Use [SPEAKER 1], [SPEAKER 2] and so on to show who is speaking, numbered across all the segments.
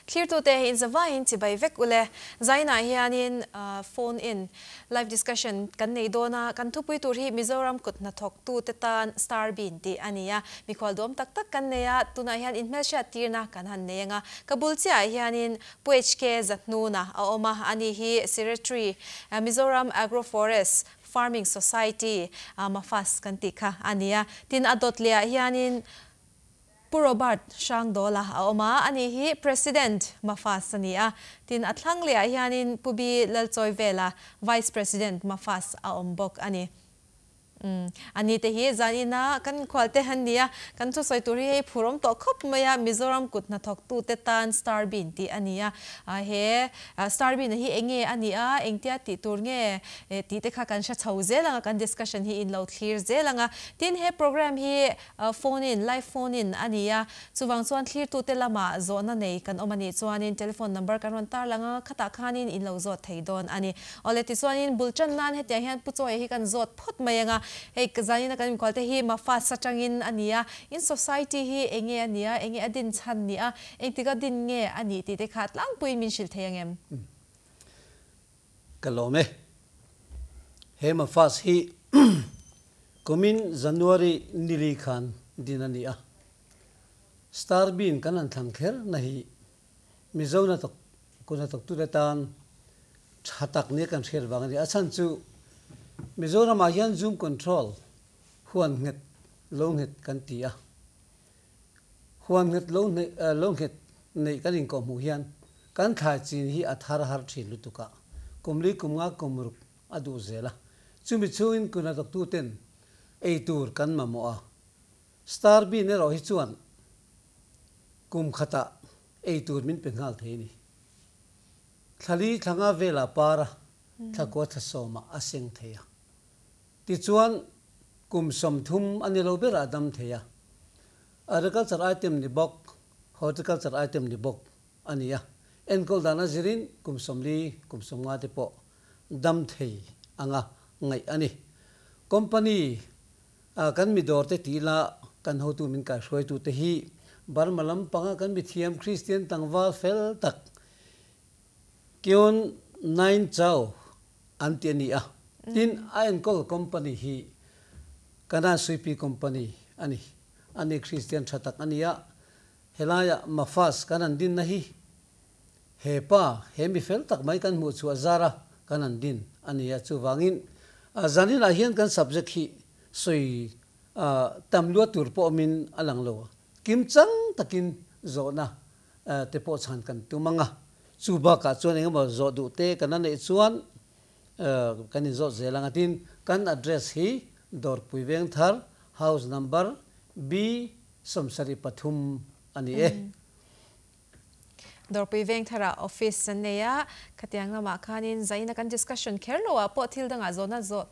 [SPEAKER 1] Thlirtute in zavaiin chibai vek ule. Zainah hianin phone in live discussion kan nei dawn a, kan thupui tur hi Mizoram kut hnathawktute tan star bin tih a ni a. Mikhual duam tak tak kan nei a, tunah hian inhmelhriat tirna kan han nei ang a. Ka bul chiahah hianin Pu HK Zahnuna a awm a, ani hi Secretary, Mizoram Agro Forest Farming Society, MAFAS kan tih kha a ni a. Tin, a dawt lehah hianin Pu Robert Hrangdawla a awm a, ani hi President, MAFAS a ni a. Tin, a thlang lehah hianin Pu B Lalchawivela, Vice President, MAFAS a awm bawk a ni. Umm, a ni te hi zan ina kan khual te han nia, kan thusawi tur hi hei phur awm tawh khawp mai a, Mizoram kut hnathawk tu te tan Star Bin tih a ni a, he Star Bin a hi enge a nih a, engtia tih tur nge tih te kha kan hre chho zel ang a, kan discussion hi in lo thlir zel ang a, tin he program hi Phone in, live phone in a ni a, chuvang chuan thlirtute lamah zawhna nei kan awm a nih chuanin telephone number kan rawn tarlang a, khatah khanin in lo zawt thei dawn a ni. Awle tichuanin bul tan nan hetiang hian Pu Chawia hi kan zawt phawt mai ang a, hei zanina kan inkualte hi Mafas atangin a ni a, in society hi enge a ni a, enge a din chhan ni a, engtika din nge a nih tih te kha tlangpuiin min hrilh thei ang em?
[SPEAKER 2] Ka lawm e. He Mafas hi kumin January nili khan din a ni a. Star Bean kan han thlang kher na hi Mizo hnathawk kut hnathawktute tan tha tak nia kan hriat vang a ni. A chhan chu Mizoramah hian zoom control huan nghet lo nghet kan ti a. Huan nghet lo lo nghet neih kan inkawh hmuh hian kan thlai chin hi a thar har thin lutuk a, kum li kum nga kum ruk a duh zel a. Chumi chhungin kun hnathawktu ten ei tur kan mamawh a. Star bean erawh hi chuan kum khatah ei tur min pe nghal thei a ni. Thlali thlanga velah par a, thlakua thlasawmah a seng thei a. Tichuan, kum 30 a ni lo berah a dam thei a. Agriculture item ni bawk, horticulture item ni bawk a ni a. Enkawl dan a zirin kum 40, kum 50 te pawh dam thei anga ngaih a ni. Company a kan mi dawr te tih la kan hotu min kaihruaitu te hi Burma lampanga kan mithiam Kristian tlangval fel tak Kyun Nain Chau an ti a ni a. Tin, a enkawl company hi Kanan Suipi Company a ni. Ani Kristian tha tak a ni a, helaiah Mafas kan han dinna hi he pa, he mi fel tak mai kan hmuh chhuah zara kan han din a ni a. Chuvangin, zaninah hian kan subject hi sawi tam luat tur pawh awmin a lang lo a, kimchang takin zawhna te pawh chhan kan tum ang a, chu bakah chuan engemaw zawh duh te kan la neih chuan kan inzawt zel ang a, tin kan address hi Dawrpui Vengthar House Number B 73 a ni e.
[SPEAKER 1] Dawrpui Vengtharah office an nei a, khatiang lamah khanin zaina kan discussion kher lo ah pawh thil dangah zawhna zawh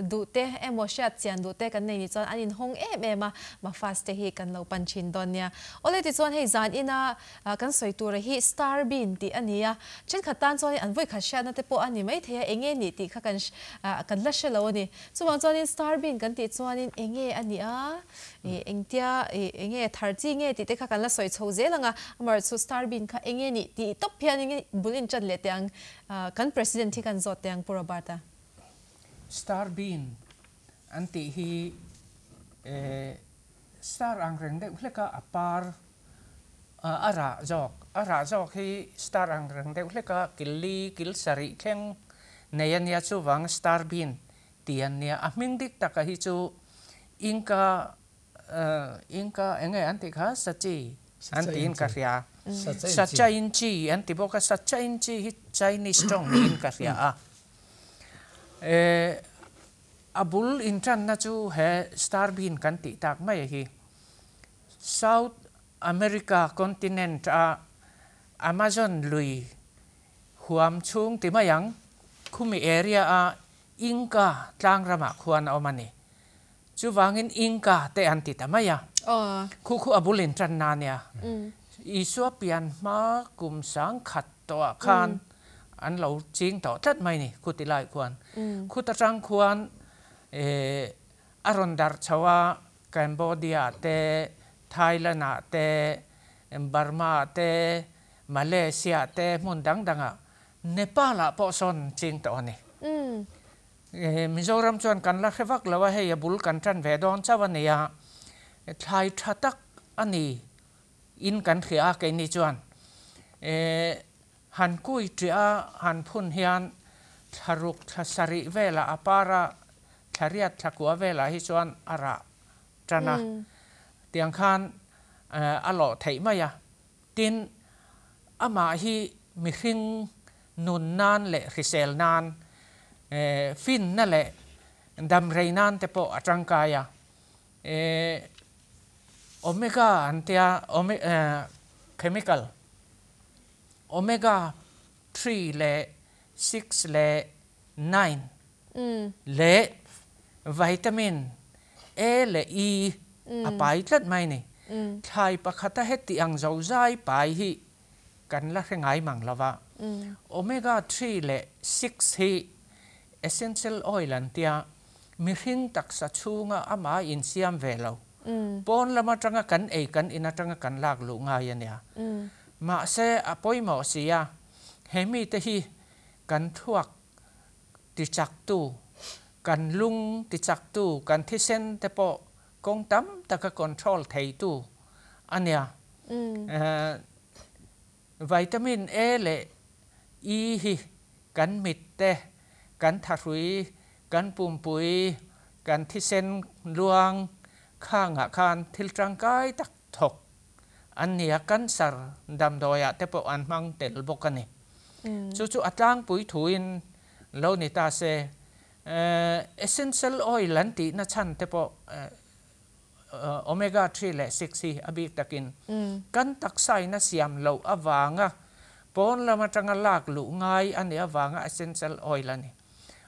[SPEAKER 1] duh te emaw hriat chian duh te kan nei nih chuan an inhawng em em a, Mafas te hi kan lo pan thin dawn nia. Awle tichuan hei zan ina kan sawi tura hi star bean tih a ni a, thenkhat tan chuanin an vawikhat hriatna te pawh a ni maithei a, enge nih tih kha kan kan la hre lo a ni. Chuvang chuanin star bean kan tih chuanin enge a nih a, engtia enge thar chi nge tih te kha kan la sawi chho zel ang a, amaherawhchu star bean kha enge nih tih tawp hianin bul intan leh teh ang, kan president hi kan zawt teh ang Pu Robert-a.
[SPEAKER 3] Star bean an tih hi Star ang reng deuh hlek a, a par a rah zawk. A rah zawk hi star ang reng deuh hlek a, kil li, kil sarih thleng nei a nia, chuvang star bean ti an nia. A hming dik taka hi chu Inca, Inca eng nge an tih kha? Sachi an tiin ka hria. Sachainchi an ti bawk a, Sachainchi hi Chinese tawng niin ka hria a. A bul inṭanna chu he star bean kan tih tak mai hi South America continent a Amazon lui huam chhung ti mai ang, khumi area a Inca tlang ramah khuan a awm a ni. Chuvangin Inca te an ti ta mai a. Khu khu a bul inṭanna a nia. Isua pian hma kum sangkhat tawhah khan an lo ching tawh tlat mai ni khu ti lai khuan. Khut atang khuan a rawn darh chho a, Cambodia te, Thailand ah te, Burma ah te, Malaysia te hmun dang dangah, Nepal-ah pawh sawn ching tawh a ni. Mizoram chuan kan la hre vak lo a, hei a bul kan tan ve dawn chauh a ni a, thlai tha tak a ni in kan hria a keini chuan. Han kui ṭiah a han phun hian thla ruk thla sarih velah a par a, thla riat thla kua velah hi chuan a rah tan a, tiang khan a lawh theih mai a. Tin, amah hi mihring nun nan leh hrisel nan, finna leh damrei nan te pawh a tangkai a. Omega an tia, chemical, omega three leh six leh nine leh vitamin A leh E a pai tlat mai ni. Thlai pakhata heti ang zozai pai hi kan la hre ngai mang lo va. Omega three leh six hi essential oil an tia, mihring taksa chhunga amah insiam ve lo. Pawn lam atanga kan ei kan in atanga kan lak luh ngai a nia. Mahse a pawimawh si a, he mite hi kan thluak tichaktu, kan lung tichaktu, kan thisen te pawh kawng tam taka control theitu a nia. Vitamin A leh E hi kan mit te, kan thahrui, kan pumpui, kan thisen luang khangah khan thil tangkai tak thawk an ni a, cancer damdawiah te pawh an hmang tel bawk a ni. Chu chu a tlangpui thuin lo ni ta se, essential oil an tihna chhan te pawh omega three leh six hi a bik takin kan taksain a siam loh avanga pawn lam atanga lak luh ngai a nih avanga essential oil a ni.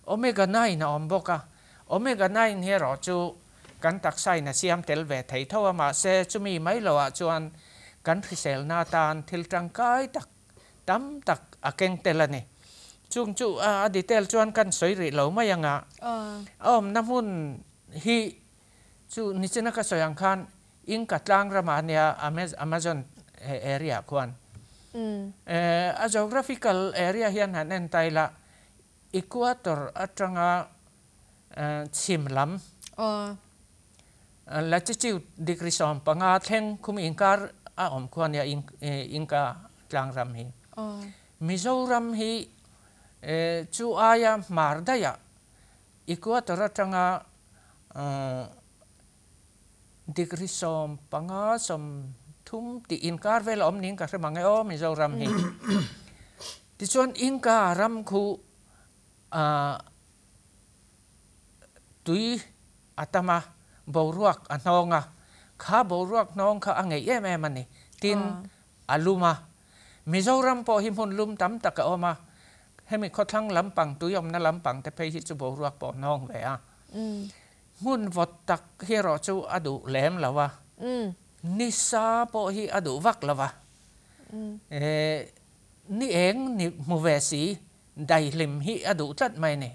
[SPEAKER 3] Omega nine a awm bawk a, omega nine hi erawh chu kan taksain a siam tel ve thei tho a, mahse chumi mai loah chuan kan hriselna atan thil tangkai tak tam tak a keng tel a ni. Chung chu a detail chuan kan sawi rih lo mai ang a, a awmna hmun hi chu nichina ka sawi ang khan Inca tlang ramah a nia Amazon area ah khuan. A geographical area hian han en ta ila Equator atanga chhim lam latitude degree 15 thleng khum inkar a awm khu a nia Inca tlang ram hi. Mizoram hi chu aia hmar daihah Equator atanga degree 15, 30 tih inkar vel a awm niin ka hre mang e aw Mizoram hi. Tichuan Inca ram khu tui a tam a, boruak a hnawng a, kha boruak hnawng kha a ngeih em em a ni. Tin, a lum a. Mizoram pawh hi hmun lum tam tak a awm a, hemi khawthlang lampang tui awmna lampang te phei hi chu boruak pawh hnawng ve a. Hmun vawt tak hi erawh chu a duh lem lo a, nisa pawh hi a duh vak lo a. Ni eng ni hmu ve si, daihlim hi a duh tlat mai a ni.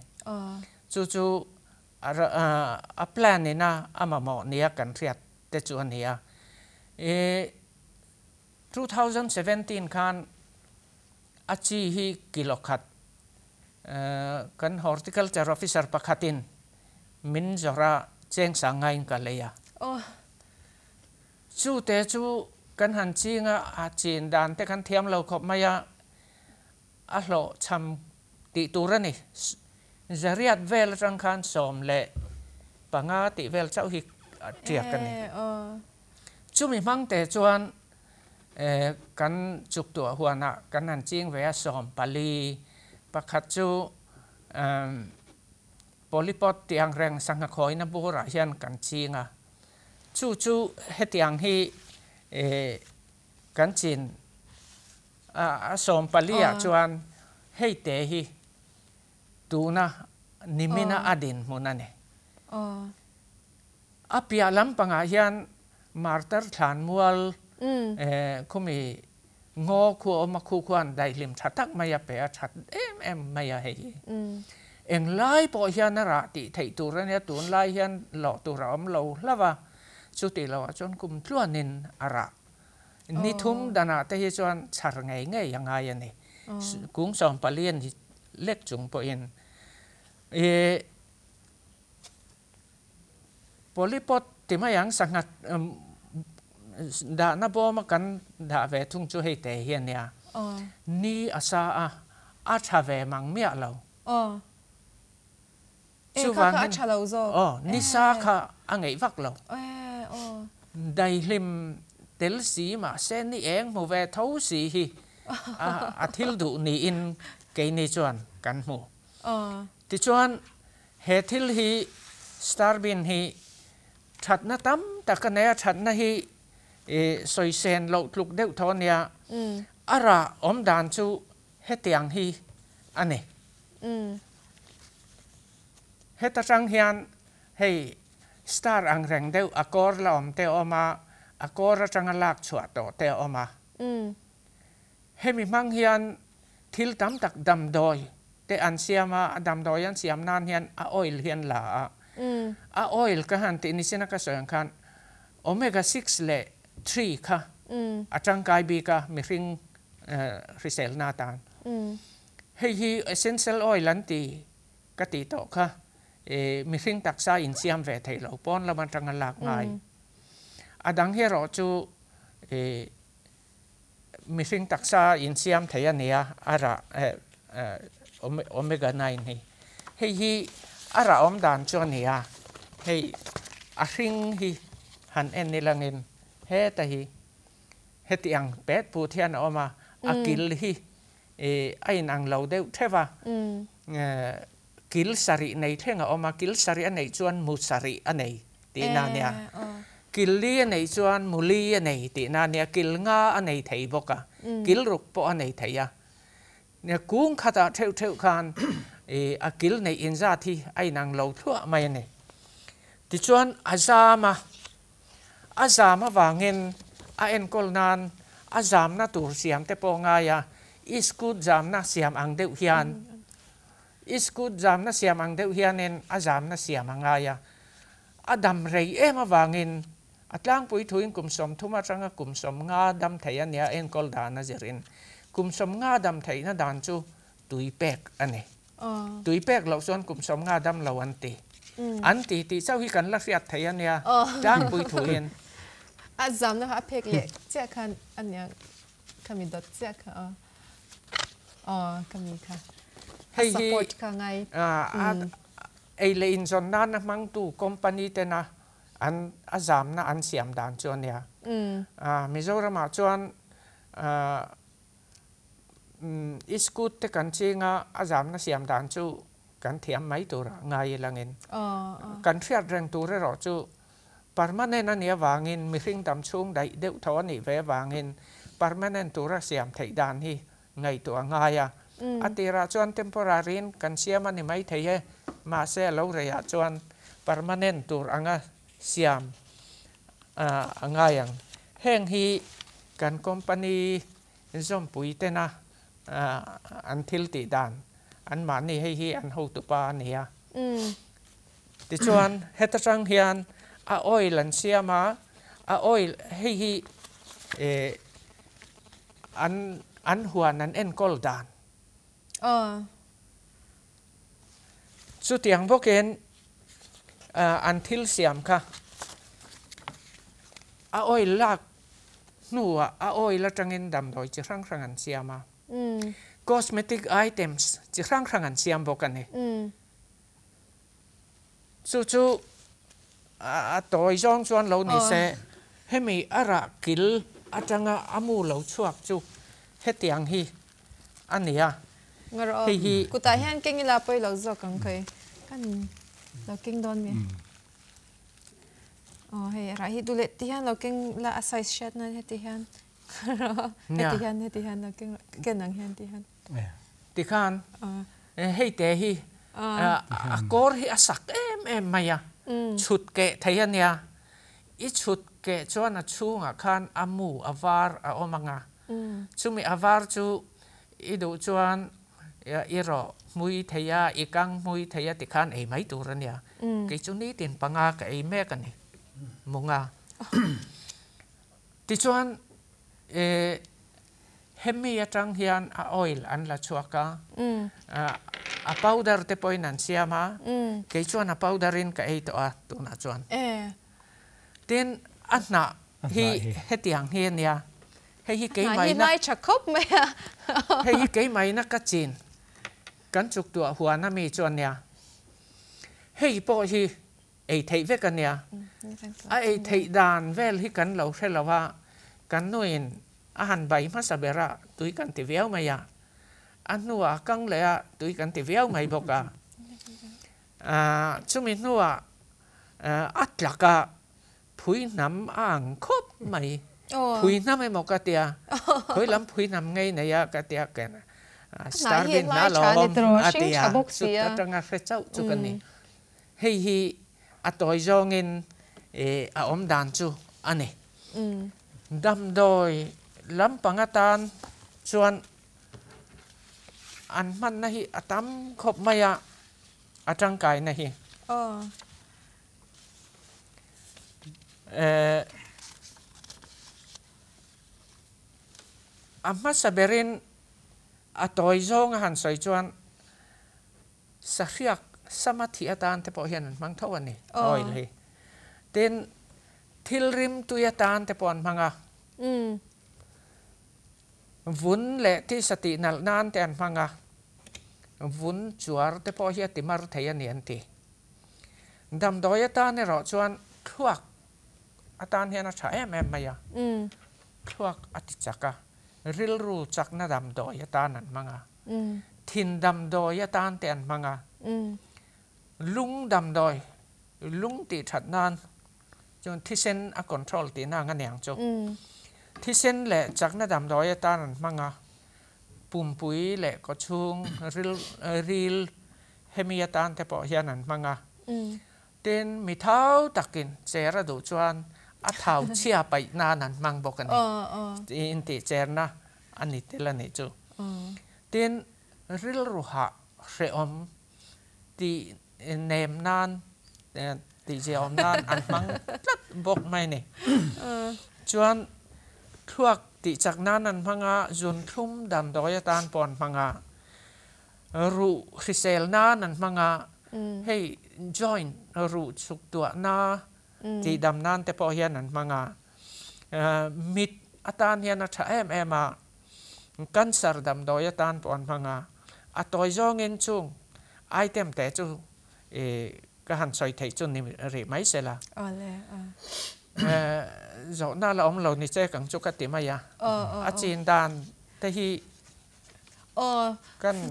[SPEAKER 3] Chu chu a plan ina a mamawh nia kan hriat te chu a ni a. 2017 khan a chi hi kilo khat kan horticulture officer pakhatin min zawrh a, cheng sang ngaiin ka lei a. Chu te chu kan han ching a, a chin dan te kan thiam lo khawp mai a, a hlawhchham tih tur a ni. Zariat vel atang khan 15 tih vel chauh hi a tiak a ni. Chumi hmang te chuan kan chuk tuah huanah kan han ching ve a, 14, pakhat chu polypod tih ang reng sangha khawina burah hian kan ching a. Chu chu hetiang hi kan chin a 14 ah chuan hei te hi tuna nimina a dinhmun a ni. A piah lampangah hian Martar Thlanmual khumi ngaw khu a awm a, khu khuan daihlim tha tak mai a pe a, that em em mai a hei hi. Englai pawh hian a rah tih theih tur a nia, tunlai hian lawh tur a awm lo hlauh a, chutih loah chuan kum tluanin a rah. Ni thum danah te hi chuan chhar ngei ngei a ngai a ni. Kung 14 a ni lek chung pawhin ih Polypod ti mai ang sangha dahna bawma kan dah ve thung chu hei te hi a nia. Ni a sa a, a tha ve mang miah lo. Chuvangin aw ni sa kha a ngeih vak lo. Daihlim tel si mahse ni eng hmu ve tho si hi a thil duh niin keini chuan kan hmu. Tichuan He thil hi Starbin hi thatna tam tak a nei a, thatna hi sawi sen loh tluk deuh tho a nia. A rah awm dan chu hetiang hi a ni. Heta tang hian hei star ang reng deuh a kawr la awm te a awm a, a kawr atanga lak chhuah tawh te a awm a. Hemi hmang hian thil tam tak damdawi te an siam a, a damdawi an siam nan hian a oil hi an la a. A oil ka han tih nichina ka sawi ang khan omega six leh three kha a tangkai bik a mihring hriselna atan. Hei hi essential oil an ti ka tih tawh kha mihring taksa insiam ve theih lo pawn lam atanga lak ngai. A dang hi erawh chu Mihring taksa insiam thei a nia, a rah omega nine hi. Hei hi a rah awm dan chu a ni a, hei a hring hi han en ilangin heta hi heti ang pet put hian a awm a, a kil hi a inang lo deuh theuh a, kil sarih nei thleng a awm a, kil sarih a neih chuan mu sarih a nei tihna a nia. Kil li a neih chuan mu li a nei tihna a nia, kil nga a nei thei bawk a, kil ruk pawh a nei thei a. Kung khatah theuh theuh khan a kil neih inzat hi a inang lo thluah mai a ni. Tichuan a zam a, a zam avangin a enkawl nan a zamna tur siam te pawh a ngai a, iskut zamna siam ang deuh hian iskut zamna siam ang deuh hianin a zamna siam a ngai a. A dam rei em avangin a tlangpui thuin kum 30 atanga kum 50 dam thei a nia enkawl dan a zirin kum 50 dam theihna dan chu tui pek a ni. Tui pek loh chuan kum 50 dam lo an ti. An ti tih chauh hi kan la hriat thei a nia tlangpui thuin.
[SPEAKER 1] A zamna kha a phek leh chiah khan a nia khami dawt chiah kha aw aw khami kha a support kha ngai.
[SPEAKER 3] Ei leh inzawn nana hmangtu company tena an a zamna an siam dan chu a nia. Mizoramah chuan iskut te kan ching a, a zamna siam dan chu kan thiam mai turah ngai ilangin kan hriat reng tur erawh chu permanent a nih avangin mihring dam chhung daih deuh tho a nih ve avangin permanent tura siam theih dan hi ngaihtuah a ngai a. A tirah chuan temporary in kan siam a ni mai thei e, mahse a lo reiah chuan permanent tur anga siam a ngai ang. Heng hi kan company zawmpui tena an thil tih dan anmahni hei hi an hotupa a ni a. Tichuan heta tang hian a oil an siam a, a oil hei hi An an huan an enkawl dan.
[SPEAKER 1] Aw.
[SPEAKER 3] Chutiang bawkin an thil siam kha a oil lak hnuah a oil atangin damdawi chi hrang hrang an siam a. Cosmetic items chi hrang hrang an siam bawk a ni. Chu chu a tawi zawng chuan lo ni se, hemi a rah kil atanga a mu lo chhuak chu hetiang hi a ni a,
[SPEAKER 1] hei hi. Kutah hian keng ila pawi lo zawk ang khawi kan lo keng dawn mi. Aw hei a rah hi duh leh ti hian lo keng la a size hriat nan heti hian heti hian heti hian lo keng ken ang hian ti hian.
[SPEAKER 3] Tikhan hei te hi a kawr hi a sak em em mai a, chhut keh thei a nia. I chhut keh chuan a chhungah khan a mu a var a awm ang a, chumi a var chu i duh chuan i rawh hmui thei a, i kang hmui thei a tikhan ei mai tur a nia. Kei chu nitin panga ka ei mek a ni, munga. Tichuan. Hemi atang hian a oil an la chhuak a, a powder te pawhin an siam a, kei chuan a powder in ka ei tawh a tunah chuan. Tin, a hnah hi hetiang hi a nia, hei hi keimahina hei hi keimahina ka chin kan chuk tuah huan ami chu a nia, hei pawh hi ei theih vek a nia, a ei theih dan vel hi kan lo hre lo a, kan nuin a han bai hmasa ber a, tui kan ti viau mai a, a hnuah a kang leh a, tui kan ti viau mai bawk a, chumi hnuah a tlak a, phui hnam a ang khawp mai, phui hnam emaw ka tia, khawi lam phui hnam ngei nei a ka tia ken star bin hna lawm a tia, chut atanga hre chauh chu ka ni. Hei hi a tawi zawngin a awm dan chu a ni. Damdawi lampang atan chuan an hmanna hi a tam khawp mai a, a tangkaina hi. A hmasa berin a tawi zawng a han sawi chuan Sahriak sama thih atan te pawh hian an hmang tho a ni, oil hi. Tin, thil rim tui atan te pawh an hmang a. Vun leh tisa tih nalh nan te an hmang a. Vun chuar te pawh hi a ti mar thei a ni an ti. Damdawi atan erawh chuan thluak atan hian a tha em em mai a. Thluak a ti chak a, rilru chakna damdawi atan an hmang a. Thin damdawi atan te an hmang a, lung damdawi, lung tih that nan chuan thisen a control tihna ang a niang chu. Thisen leh chakna damdawi atan an hmang a, pumpui leh kawchhung ril ril hemi atan te pawh hian an hmang a. Tin, mi thau takin cher a duh chuan a thau chhia paih nan an hmang bawk a ni. Intih cherna a ni tel a nih chu. Tin, rilru hah hrehawm tih nem nan, tih ziaawm nan an hmang tlat bawk mai a ni. Chuan, thluak tih chak nan an hmang a, zunthlum damdawi atan pawh an hmang a, ruh hrisel nan an hmang a, hei joint ruh chhuk tuahna tih dam nan te pawh hian an hmang a. Mit atan hian a tha em em a, cancer damdawi atan pawh an hmang a, a tawi zawngin chung item te chu ka han sawi theih chu ni rih mai se la. Zawhna la awm lo ni che kang chu ka ti mai a, a chin dan te hi
[SPEAKER 1] Aw,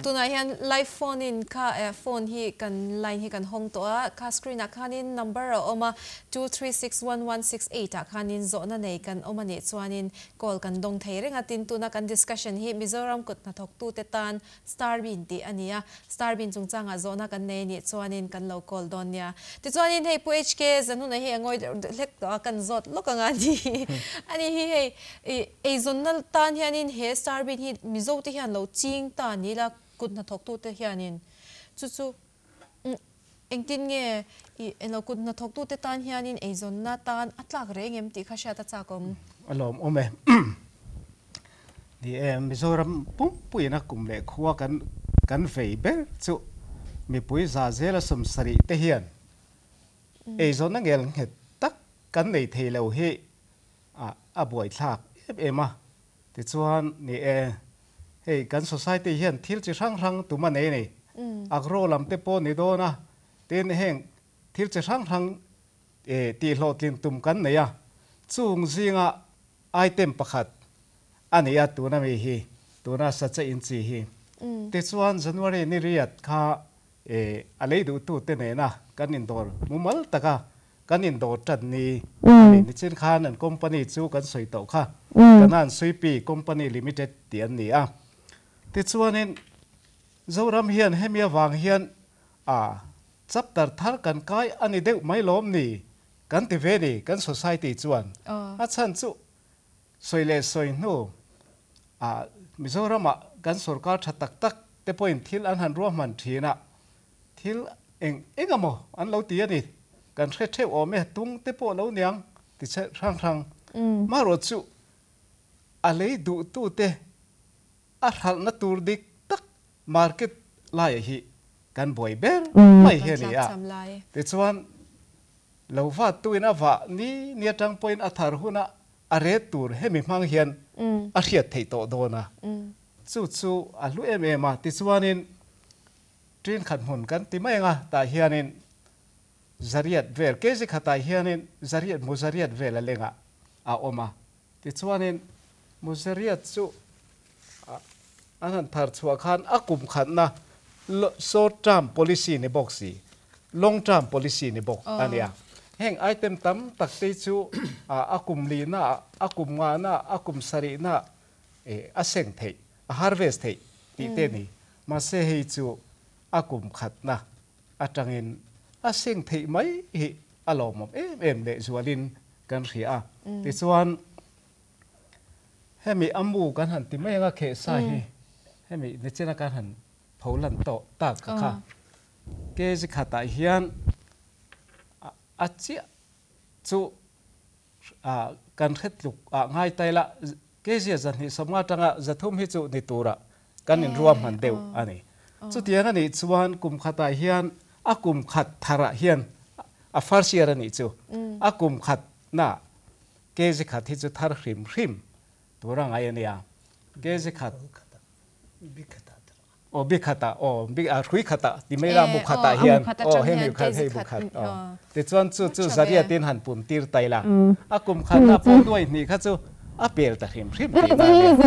[SPEAKER 1] tunah hian live phone in kha phone hi kan line hi kan hawng tawh a, kha screen ah khanin number a awm a, 2361168 ah khanin zawhna nei kan awm a nih chuanin call kan dawng thei reng a, tin tuna kan discussion hi Mizoram kut hnathawktute tan star bin tih a ni a, star bin chungchangah zawhna kan nei a nih chuanin kan lo call dawn nia. Tichuanin hei Pu HK Zanhuna hi a ngawi deuh hlek tawh a, kan zawt lawk ang a ni. Ani hi hei I eizawnna tan hianin he star bin hi Mizo te hian lo ching ta ni la kut hnathawktute hianin chu chu engtin nge i elo kut hnathawktute tan hianin eizawnna tan a tlak reng em tih kha hriat a chak awm.
[SPEAKER 4] A lawm awm e. Ni e, Mizoram pumpuiin a kum leh khua kan kan vei ber chu mipui za zela 70 te hian eizawnna ngel nghet tak kan nei thei lo hi a buaithlak em em a, tichuan ni e, hei kan society hian thil chi hrang hrang tum a nei a ni, agro lam te pawh ni dawn a, tin heng thil chi hrang hrang tih hlawhtlin tum kan nei a, chung zinga item pakhat a ni a tuna mi hi, tuna sacha in chi hi, tichuan January ni riat kha a lei duhtute nena kan indawr mumal taka Kan indawr tan ni a ni. Nichin khan an company chu kan sawi tawh kha. Kanan Suipi Company Limited tih an ni a. Tichuanin Zoram hian hemi avang hian a chapter thar kan kai a ni deuh mai lawm ni kan ti ve ni kan society chuan. A chhan chu sawi leh sawi hnu a Mizoramah kan sorkar tha tak tak te pawhin thil an han ruahman thin a. Thil eng eng a maw an lo ti a ni. Kan hre theuh awm e, tung te pawh lo niang ti che hrang hrang. Marawh chu A lei duhtute a hralhna tur dik tak market laia hi kan buai ber mai hi a ni a. Tichuan, lo vat tuin a vah ni ni atang pawhin a thar huna a ret tur hemi hmang hian a hriat theih tawh dawn a. Chu chu a hlu em em a. Tichuanin, ṭin khat hmun kan ti mai ang a, tah hianin zariat vel, kg khatah hianin zariat mu zariat vel a lengah a awm a. Tichuanin Muzariat chu an han thar chhuah khan a kum khatna short term policy ni bawk si, long term policy ni bawk a nia. Heng item tam tak te chu a kum lina, a kum ngana, a kum sarihna a seng theih, a harvest theih tih te ni. Mahse hei chu a kum khatna atangin a seng theih mai hi a lawmawm em em lehzualin kan hria a. Tichuan hemi a mu kan han ti mai anga kheh sa hi hemi nichina kan han pho lan tawh tak ka kha kg khatah hian a chiah chu kan hre tluk ah ngai tai la kg a zahnih sawmnga atanga zathum hi chu ni tura kan inruahman deuh a ni. Chutiang a nih chuan kum khatah hian a kum khat tharah hian a first year a nih chu a kum khat na kg khat hi chu thar hrim hrim tur a ngai a nia. Kg khat aw bi khatah aw bi a hrui khatah ti mai la mu khatah hian aw hei mi khat hei bu khat aw tichuan chu chu zariatin han pum tir tai la a kum khatna pawh nuai hnih kha chu a pel ta hrim hrim tih na a nia.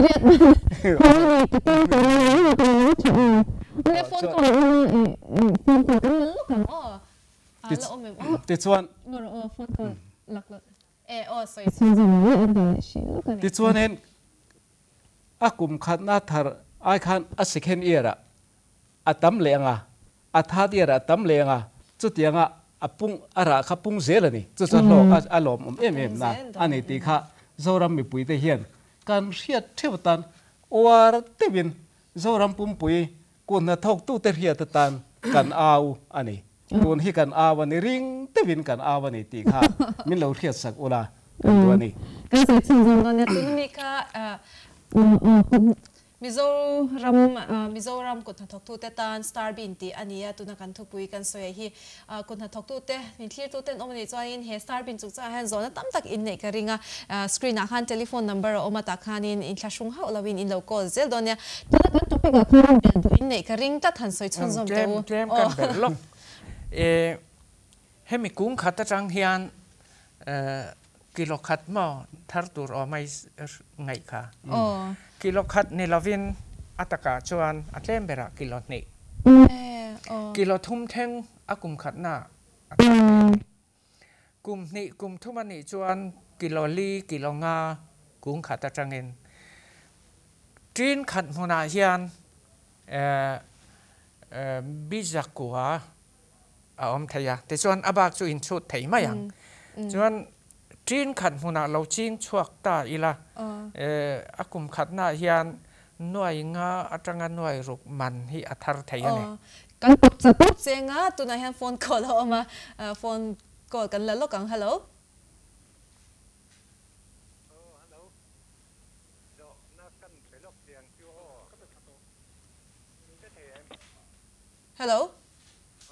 [SPEAKER 4] Tichuan Tichuanin a kum khatna thar ai khan a second year ah a tam leh ang a, a third year ah a tam leh ang a, chutianga a pung a rah kha pung zel a ni. Chu chuan hlawk a lawmawm em em na a ni tih kha Zoram mipuite hian kan hriat theuh atan uar deuhin Zoram pumpui Kut hnathawktute hriat atan kan au a ni. Tun hi kan au a ni, ring deuhin kan au a ni tih kha min lo hriatsak ula kan duh a ni.
[SPEAKER 1] Kan sawi chhun zawm dawn nia, tuna mi kha Mizoram Mizoram kut hnathawktute tan star bin tih a ni a, tuna kan thupui kan sawi hi Kut hnathawktute, min thlirtuten awm a nih chuanin he star bin chungchangah hian zawhna tam tak in neih ka ring a. Screen ah khan telephone number a awm a, tah khanin inthlahrung hauh lovin in lo call zel dawn nia. Tuna kan topic ah khan belh duh in neih ka ring tlat han sawi chhunzawm teh u.
[SPEAKER 3] Tlem tlem kan belh lawk. Hemi kung khat atang hian kilo khat maw thar tur awm a ngaih kha. Kilo khat ni lovin a takah chuan a tlem berah kilo hnih. Kilo thum thleng a kum khatna a thar thei a ni. Kum hnih kum thum a nih chuan kilo li kilo nga kung khat atangin tin khat hmunah hian bizakua a awm thei a, tichuan a bak chu inchhut thei mai ang. Chuan ṭin khat hmunah lo ching chhuak ta ila, a kum khatnaah hian nuai nga atanga nuai ruk man hi a thar thei a ni.
[SPEAKER 1] Kan pawp chat pawp cheng a, tunah hian phone call a awm a, phone call kan la lawk ang. Hello. Hello.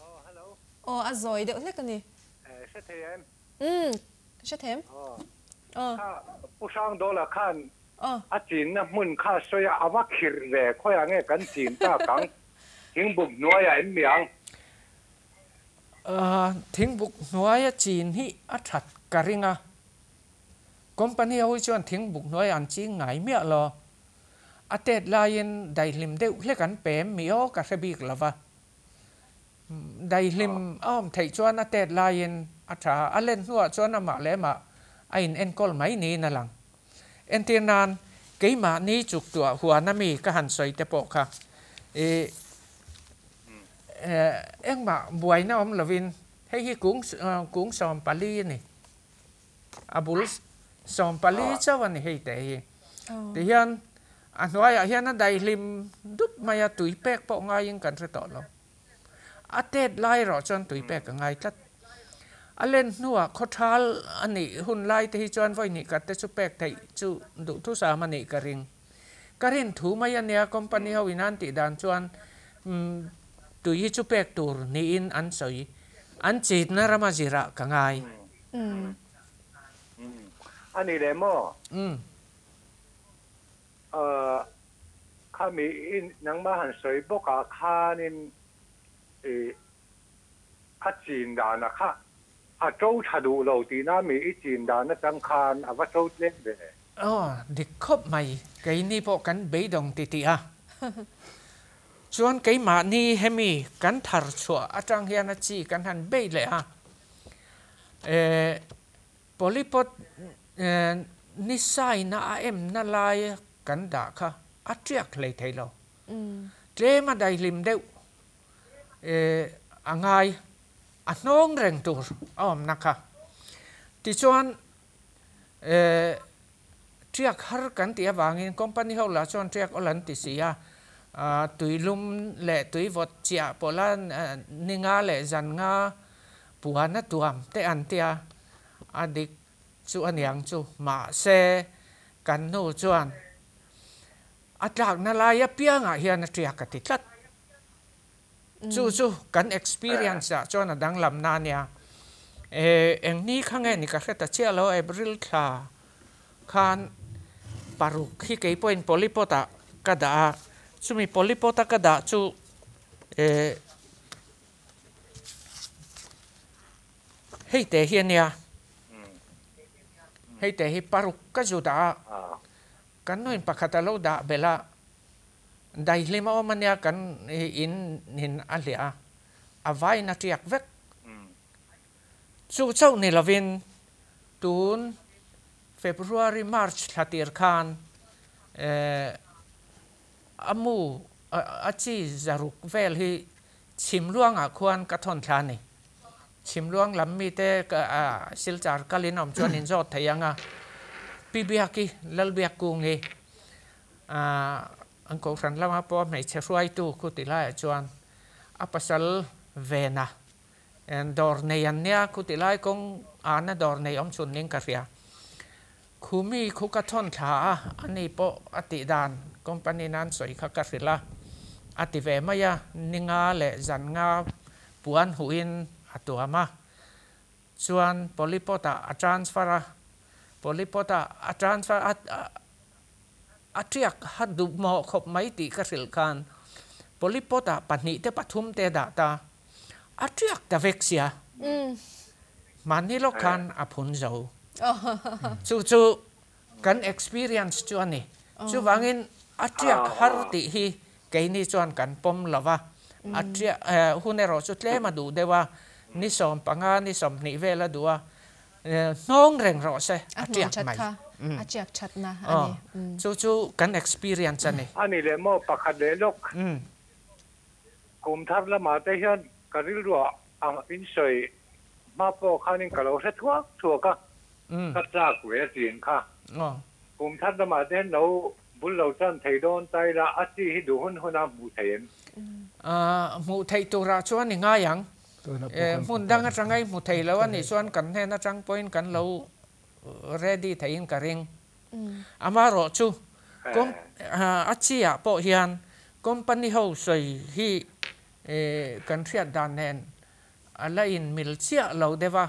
[SPEAKER 5] Aw hello.
[SPEAKER 1] Aw a zawi deuh hlek a ni.
[SPEAKER 5] Eh hre thei em?
[SPEAKER 1] Umm hre thei em?
[SPEAKER 5] Aw.
[SPEAKER 1] Aw.
[SPEAKER 5] Kha Pu Hrangdawla khan
[SPEAKER 1] Aw.
[SPEAKER 5] a chinna hmun kha sawi a a va khirh ve khawiah nge kan chin tak ang? Thingbuk hnuaiah em mi ang?
[SPEAKER 3] Ahh thingbuk hnuaia chin hi a that ka ring a. Company ho hi chuan thingbuk hnuaiah an ching ngai miah lo. A tet laiin daihlim deuh hlek an pem mi aw ka hre bik lo va. Daihlim a awm theih chuan a tet laiin a tha a, a len hnuah chuan amah leh amah a in enkawl mai niin a lang. Entir nan keimahni chuktuah huan ami ka han sawi te pawh kha i engmah buaina awm lovin hei hi kung kung 14 a ni. A bul 14 chauh a ni hei teh hi. Tihian a hnuaiah hian a daihlim dup mai a, tui pek pawh ngaiin kan hre tawh lo. A tet lai erawh chuan tui pek a ngai tlat. A len hnuah khawthal a nih hun lai te hi chuan vawi hnih khat te chu pek theih chu duhthusam a nih ka ring. Ka rin thu mai a nia, company ho in an tih dan chuan tui hi chu pek tur niin an sawi. An chitna rama zirah ka ngai.
[SPEAKER 5] A ni leh maw? Khami nangmah han sawi bawkah khanin i a chin dana kha a to tha duh lo tihna mi i chin dan atang khan a va to tlem ve.
[SPEAKER 3] Aw, dik khawp mai, keini pawh kan beidawng ti tih a. Chuan keimahni hemi kan thar chhuah atang hian a chi kan han bei leh a. Eh, polypot ni saina a emna lai kan dah kha a tiak hlei thei lo. Tlem a daihlim deuh a ngai, a hnawng reng tur a awmna kha. Tichuan tiak har kan tih avangin company ho lah chuan tiak awl an ti si a, tuilum leh tuivawt chiah pawla ni nga leh zan nga puan a tuam te an tia, a dik chu a niang chu. Mahse kan nu chuan a tlakna lai apiangah hian a tiak a ti tlat. Chu chu kan experience ah chuan a danglam na ania. Eng ni kha nge ni ka hre ta chiah lo, April thla khan paruk hi kei pawhin polypot ah ka dah a, chumi polypot a ka dah chu hei te hi ania, hei te hi paruk ka zu dah a, kan nuin pakhat a lo dah belh a, Daihlim a awm ania kan in in a hliah a, a vain a tiak vek. Chu chauh ni lovin tun February, March thla tir khan a mu a chi zaruk vel hi Chhimluangah khuan ka thawn thla a ni. Chhimluang lam mite Silchar kalin awm chuan in zawt thei ang a, Pi Biaki, Lalbiakkungi, An kohhran lama pawh hmeichhe hruaitu khu ti laiah chuan a pasal vena dawr nei an nia khu ti lai kawng ana dawr nei awm chhun ning ka hria. Khu mi khu ka thawn thla a, ani pawh a tih dan company nan sawi kha ka hrilh a, a ti ve mai a, ni nga leh zan nga puan huhin a tuam a, chuan polypot ah a transfer a, polypot ah a transfer a A tiak hat duh mawh khawp mai tih ka hrilh khan polypot ah pahnih te pathum te a dah ta. A tiak ta vek sia. Mahni lawk khan a phun zo. Chu chu kan experience chu a ni. Chuvangin a tiak har tih hi keini chuan kan pawm lo va. A tiak hun erawh chu tlem a duh deuh a, ni 15 ni 20 vel a duh a. Hnawng reng rawh se, a tiak mai.
[SPEAKER 1] A tiak thatna a ni.
[SPEAKER 3] Chu chu kan experience a ni.
[SPEAKER 5] A ni leh maw pakhat leh lawk. Kum thar lamah te hian ka rilruah ang in sawi hma pawh khanin ka lo hre thuak thuak a, ka chak ve a chin kha. Kum thar lamah te hian lo bul lo chan thei dawn ta ila a chi hi duh hun huna hmuh thei em?
[SPEAKER 3] Hmuh theih turah chuan i ngai ang. Hmun dang atanga i hmu thei lo a nih chuan kan hnen atang pawhin kan lo ready theiin ka ring. Amaherawh chu a chi ah pawh hian company ho sawi hi kan hriat dan nen a la in mil chiah lo deuh a,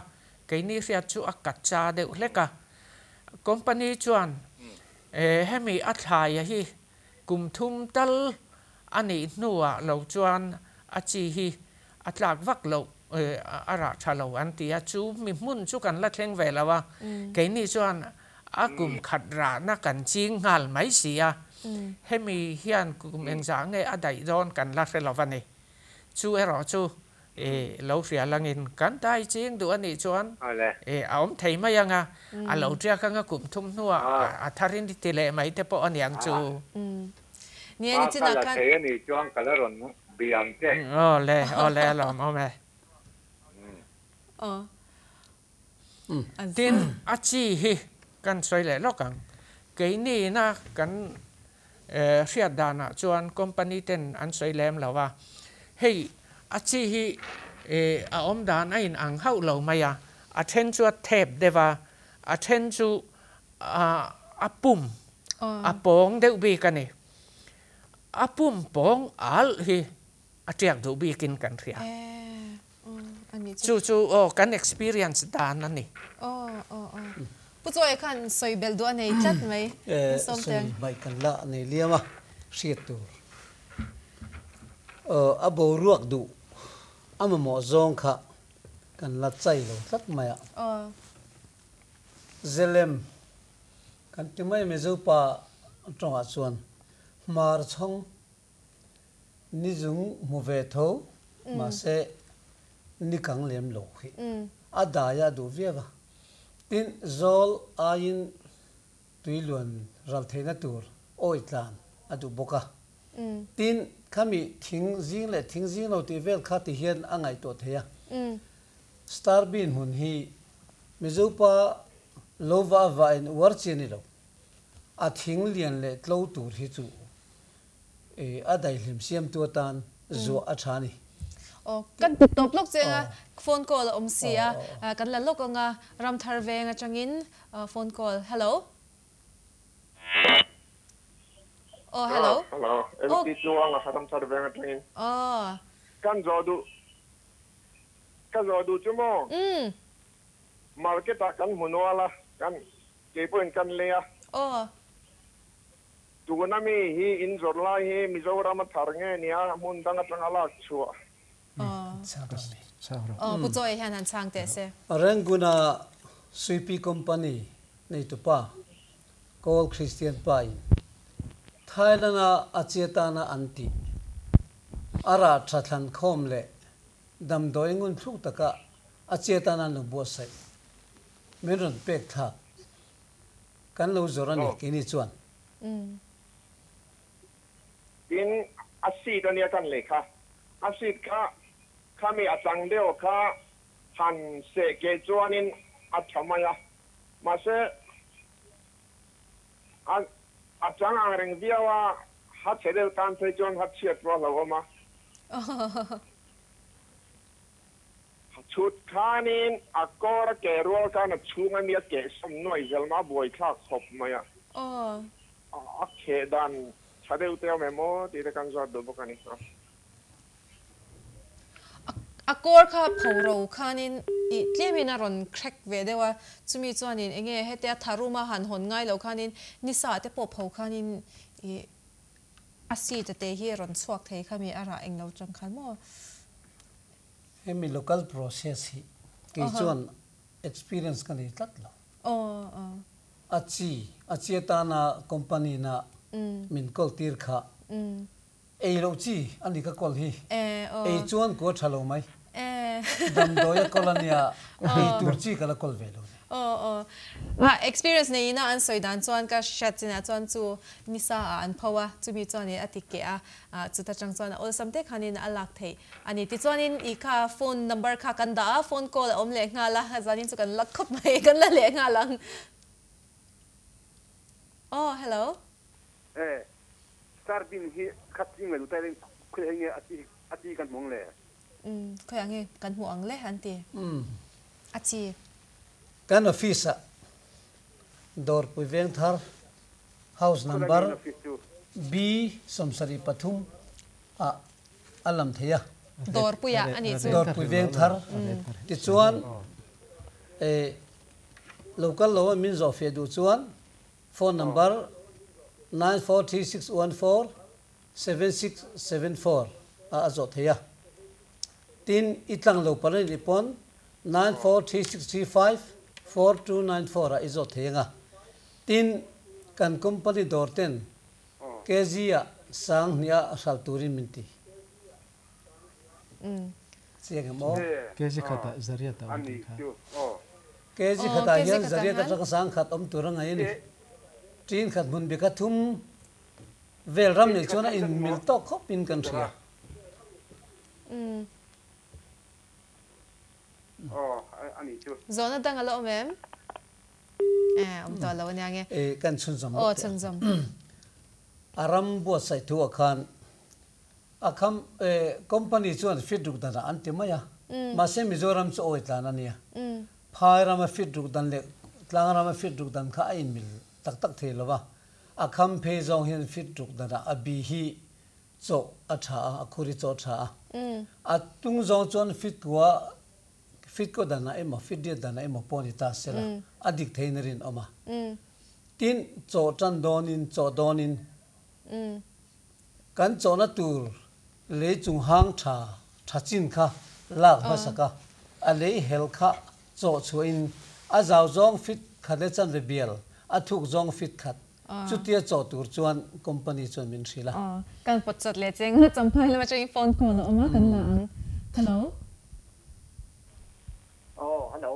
[SPEAKER 3] keini hriat chu a kacha deuh hlek a. Company chuan hemi a thlaia hi Kum thum tal a nih hnuah lo chuan a chi hi a tlak vak loh, a rah tha lo an ti a, chu mi hmun chu kan la thleng ve lo a, keini chuan a kum khat rahna kan ching nghal mai si a, hemi hian kum engzah nge a daih dawn kan la hre lo va ni. Chu erawh chu lo hria langin kan dai ching duh a nih chuan a awm thei mai ang a, a lo tiak anga kum thum hnuah a tharin ti leh mai te pawh a niang chu.
[SPEAKER 1] Ni a ni chinah khan.
[SPEAKER 5] Ka la thei a nih chuan ka la rawn bih ang che.
[SPEAKER 3] Aw le, aw le a lawm awm e. Tin, a chi hi kan sawi leh lawk ang. Keini ina kan hriat danah chuan company ten an sawi lem lo a, hei a chi hi a awm dan a in ang hauh lo mai a, A then chu a thep deuh a, a then chu a pum a pawng deuh bik a ni. A pum pawng alh hi a tiak duh bikin kan hria. Chu chu aw kan experience dan a ni.
[SPEAKER 1] Pu Chawi khan sawi belh duh a nei tlat mai.
[SPEAKER 2] Sawi hmaih kan la nei liam a, hriat tur. A boruak duh a mamawh zawng kha kan la chai lo tlat mai a. Zelem kan ti mai Mizo pa tawngah chuan hmar chhawng ni zung hmu ve tho mahse ni kang lem lo hi a dai a duh viau a. Tin, zawl aiin tui luan ral theihna tur awi tlan a duh bawk a. Tin, khami thing zing leh thing zing lo tih vel kha ti hian a ngaihtuah thei a. Star bean hmun hi Mizopa lo va a vah in uar chi a ni lo. A thing lian leh tlo tur hi chu a daihlim siamtu atan zuah a tha a ni.
[SPEAKER 1] Aw, kan ti tawp lawk che anga phone call a awm si a, kan la lawk anga Ramthar veng atangin phone call. Hello. Aw, hello.
[SPEAKER 6] Hello, MC Tluanga Ramthar veng atangin.
[SPEAKER 1] Aw.
[SPEAKER 6] Kan zawh duh, ka zawh duh chu maw? Market ah kan hmu nual a, kan keipawhin kan lei a.
[SPEAKER 1] Aw.
[SPEAKER 6] Tuna mi hi in zawrh lai hi Mizoram a thar nge nia hmun dang atanga lak chhuah.
[SPEAKER 1] Aw Pu Chawi hian han chhang teh se.
[SPEAKER 2] Ranguna Suipi Company neitupa Kawl Kristian pa in Thailand a a che tana an tih a rah tha thlan khawm leh damdawi ngun thluk taka a che tana an lo buatsaih min rawn pek thlak Kan lo zawrh a ni, keini chuan.
[SPEAKER 6] Tin, a seat a nia kan lei kha. A seat kha khami a chang deuh kha han seh keh chuanin a tha mai a. Mahse, a a chang ang reng viau a, ha chhe deuh tan phei chuan ha chhiat pawh a hlauhawm a. Chhut khanin a kawr a keh rual khan a chhung a nia keh sawm nuai zel mah a buaithlak khawp mai a. A kheh dan tha deuh te awm em aw tih te kan zawt duh bawk a ni.
[SPEAKER 1] A kawr kha pho ro khanin ih tlemin a rawn crack ve deuh a, chumi chuanin enge hetia tharum a han hawn ngai lo khanin nisa te pawh pho khanin ih a seat a te hi a rawn chhuak thei kha mi a rah englo chang khan maw.
[SPEAKER 2] Hemi local process hi kei chuan experience ka nei tlat lo. A chi, a chi atana company na min call tir kha ei loh chi a ni ka call hi. Ei chuan ku a tha lo mai. Damdawi a call a nia, ei tur chi ka la call ve lo ni.
[SPEAKER 1] Aw aw. A experience nei ina an sawi dan chuan ka hriat chinah chuan chu nisa ah an pho a, chumi chuan in a ti keh a, chuta tang chuan a awlsam te khanin a lak theih a ni. Tichuanin i kha phone number kha kan dah a, phone call a awm leh nghal a, zanin chu kan la khawp mai, kan la leh nghal ang. Aw hello.
[SPEAKER 7] E, star bin hi khat ching ve duh ta in khawi nge a chi a chi kan hmu ang le?
[SPEAKER 1] Umm khawi ang nge kan hmu ang le an ti. A chi.
[SPEAKER 2] Kan office ah Dawrpui Vengthar house number B 73 ah a lam thei a.
[SPEAKER 1] Dawrpui ah a nih chu.
[SPEAKER 2] Dawrpui Vengthar tichuan local lo a min zawh fiah duh chuan phone number 943614 7674 ah a zawh thei a. Tin, i tlang lo palh a nih pawn 943635 4294 ah i zawh thei ang a. Tin, kan company dawr ten kg ah 2000 a hralh turin min ti. Chiang em aw?
[SPEAKER 4] Kg khatah zariat a awm tih kha.
[SPEAKER 2] Kg khatah hian zariat atanga 10,000 awm tur a ngaih a ni. Tin khat hmun bika thum Vel ram nei chuan a inmil tawk khawp in kan hria.
[SPEAKER 1] Zawhna dang a la awm em? Eh, awm tawh lo ania nge.
[SPEAKER 2] Eh, kan chhunzawm lawk teh ang. A ram buatsaih thu ah khan a kham eh company chuan fit ruk danah an ti mai a, mahse Mizoram chu awi tlan a nia. Phai rama fit ruk dan leh tlang rama fit ruk dan kha a inmil tak tak thei lo va, a kham phei zawng hian fit ruk danah a bi hi chawh a tha a, a khur hi chawh a tha a. A tung zawng chuan fit kua fit kaw danah emaw fit riat danah emaw pawh ni ta sela a dik theiin a rinawm a. Tin, chawh tan dawnin chawh dawnin kan chawhna tur lei chung hang tha tha chin kha lak hmasak a, a lei hel kha chawh chhuahin a zau zawng fit khat leh chanve bial, a thuk zawng fit khat chutia chawh tur chuan company chuan min hrilh a.
[SPEAKER 1] Kan pawt chawt leh cheng a, champhai lam atangin phone call a awm a, kan la ang. Hello.
[SPEAKER 5] Aw, hello.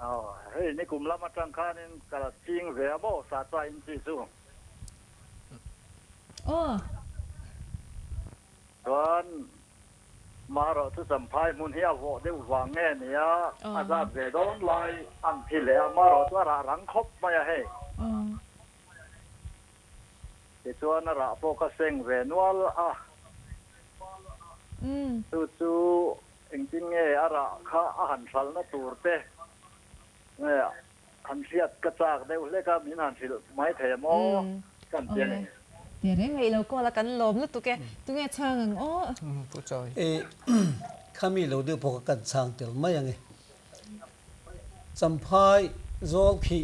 [SPEAKER 5] Aw, hei nikum lam atang khanin ka la ching ve a maw sa cha in chi chu.
[SPEAKER 1] Aw.
[SPEAKER 5] Chuan marawh chu champhai hmun hi a vawh deuh vang nge nia a zat ve dawn lai an thi leh a, marawh chu a rah rang khawp mai a hei. Tichuan a rah pawh ka seng ve nual a. Chu chu Engtin nge a rah kha a han hralhna tur te nge han hriat ka chak deuh hlek a, min han hrilh mai thei a maw? Ka han chiang eng.
[SPEAKER 1] Ti reng a i lo call a kan lawm lutuk e, tunge chhang ang aw?
[SPEAKER 3] Pu Chawi.
[SPEAKER 2] E khami lo deuh pawh kha kan chhang tel mai ang e. Champhai zawl khi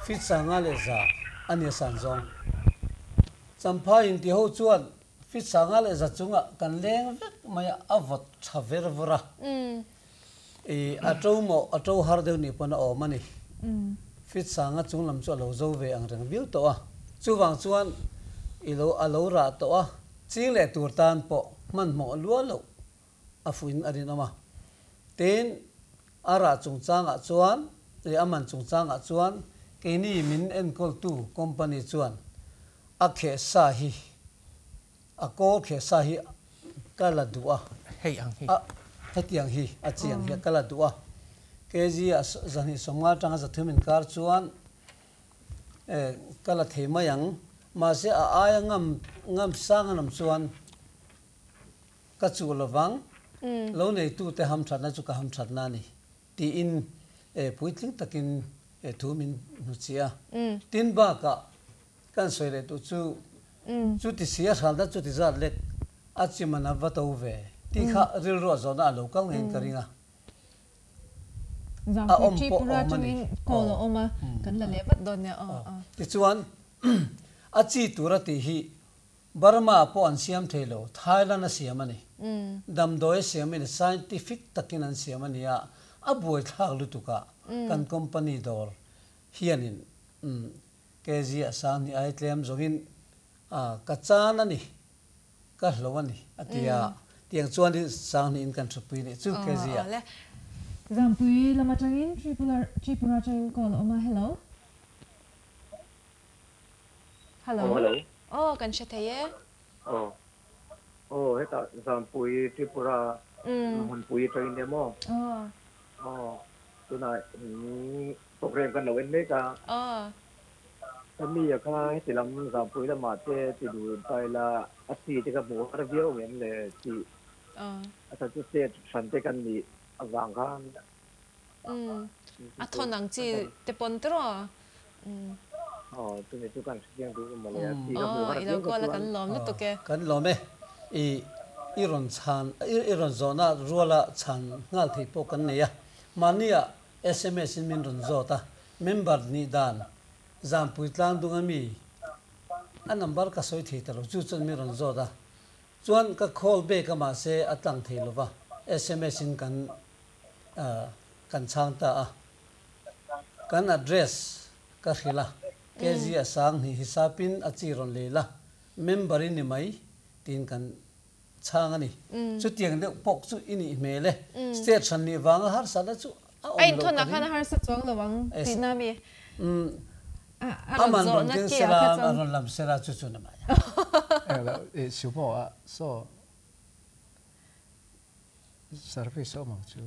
[SPEAKER 2] fit sanga leh za a nia san zawng. Champhai inti ho chuan Fit sanga leh za chungah kan leng vek mai a, a vawt tha ver vawr a. I a to maw, a to har deuh nih pawn a awm a ni. Fit sanga chung lam chu a lo zo ve ang reng viau tawh a. Chuvang chuan i lo a lo rah tawh a, ching leh tur tan pawh hmanhmawh lua loh a fuin a rinawm a. Tin, a rah chungchangah chuan leh a man chungchangah chuan keini min enkawltu company chuan A kheh sa hi, a kawl kheh sa hi ka la duh a.
[SPEAKER 3] Hei ang hi.
[SPEAKER 2] A, hetiang hi, a chi ang hi ka la duh a. Kg a zahnih sawmnga atanga zathum inkar chuan e ka la thei mai ang. Mahse a aia ngam, ngam sang a nawm chuan ka chuh lovang. Lo neitute hamthatna chu ka hamthatna a ni. Tiin puitling takin thu min hnuchih a. Tin bakah kan sawi leh duh chu, chuti si a hral dat chuti zat lek a chiman a va to ve tih kha rilru a zawhna a lo kal ngeiin ka ring a. A awm pawh a awm a ni. Tichuan a chi tura tih hi Burma pawh an siam thei lo, Thailand a siam a ni. Damdawi a siam in scientific takin an siam a ni a, a buaithlak lutuk a, kan company dawr hianin kg a sang hnih ai tlem zawngin ka chan a ni, ka hlo a ni a ti a, tiang chuan in sang hnihin kan thutpui nih chu kg ah.
[SPEAKER 1] Zampui lam atangin Tripura atangin call a awm a, hello. Hello.
[SPEAKER 8] Oh, hello.
[SPEAKER 1] Oh, kan hre thei e.
[SPEAKER 8] Oh. Oh, hetah Zampui Tripura hmunpui atangin nia maw?
[SPEAKER 1] Oh.
[SPEAKER 8] Oh, tunah program kan lo en mek a.
[SPEAKER 1] Oh.
[SPEAKER 8] Ka mi a kha heti lam Zampui lamah te ti duh in ta ila a chi te ka hmuh har viau ngem le tih.
[SPEAKER 1] Oh.
[SPEAKER 8] A that chu state hran te kan nih avang khan.
[SPEAKER 1] Umm a thawn ang chi te pawn tiraw? Umm.
[SPEAKER 8] Aw chumi chu kan hrechiang duh em mawle a chi ka hmuh har
[SPEAKER 1] Aw i lo call a kan lawm lutuk e.
[SPEAKER 2] Kan lawm e. I i rawn chhan i rawn zawhna ruala chhan nghal theih pawh kan nei a. Mahni ah sms in min rawn zawt a, member nih dan Zampui tlang dung ami a number ka sawi thei ta lo chu chuan min rawn zawt a. Chuan ka call back a mahse a tlang thei lova sms in kan kan chhang ta a, kan address ka hrilh a, KG a sang hnih hisapin a chi rawn lei la, member i ni mai tiin kan chhang a ni. Chutiang deuh pawk chu i nih hmel e, state hran nih vanga harsatna chu a awm
[SPEAKER 1] A
[SPEAKER 2] loh
[SPEAKER 1] inthawnah
[SPEAKER 2] ka
[SPEAKER 1] khan
[SPEAKER 2] ring.
[SPEAKER 1] a harsa chuang lo ang tihna mi? A
[SPEAKER 2] A
[SPEAKER 1] rawn
[SPEAKER 2] man rawn
[SPEAKER 1] zawhna
[SPEAKER 2] keng
[SPEAKER 1] ki ah
[SPEAKER 2] sela,
[SPEAKER 1] kha
[SPEAKER 2] a
[SPEAKER 1] chuan.
[SPEAKER 2] rawn lam sela chu chu ni mai.
[SPEAKER 4] Englo, i sumo ah saw Service awm ang chu.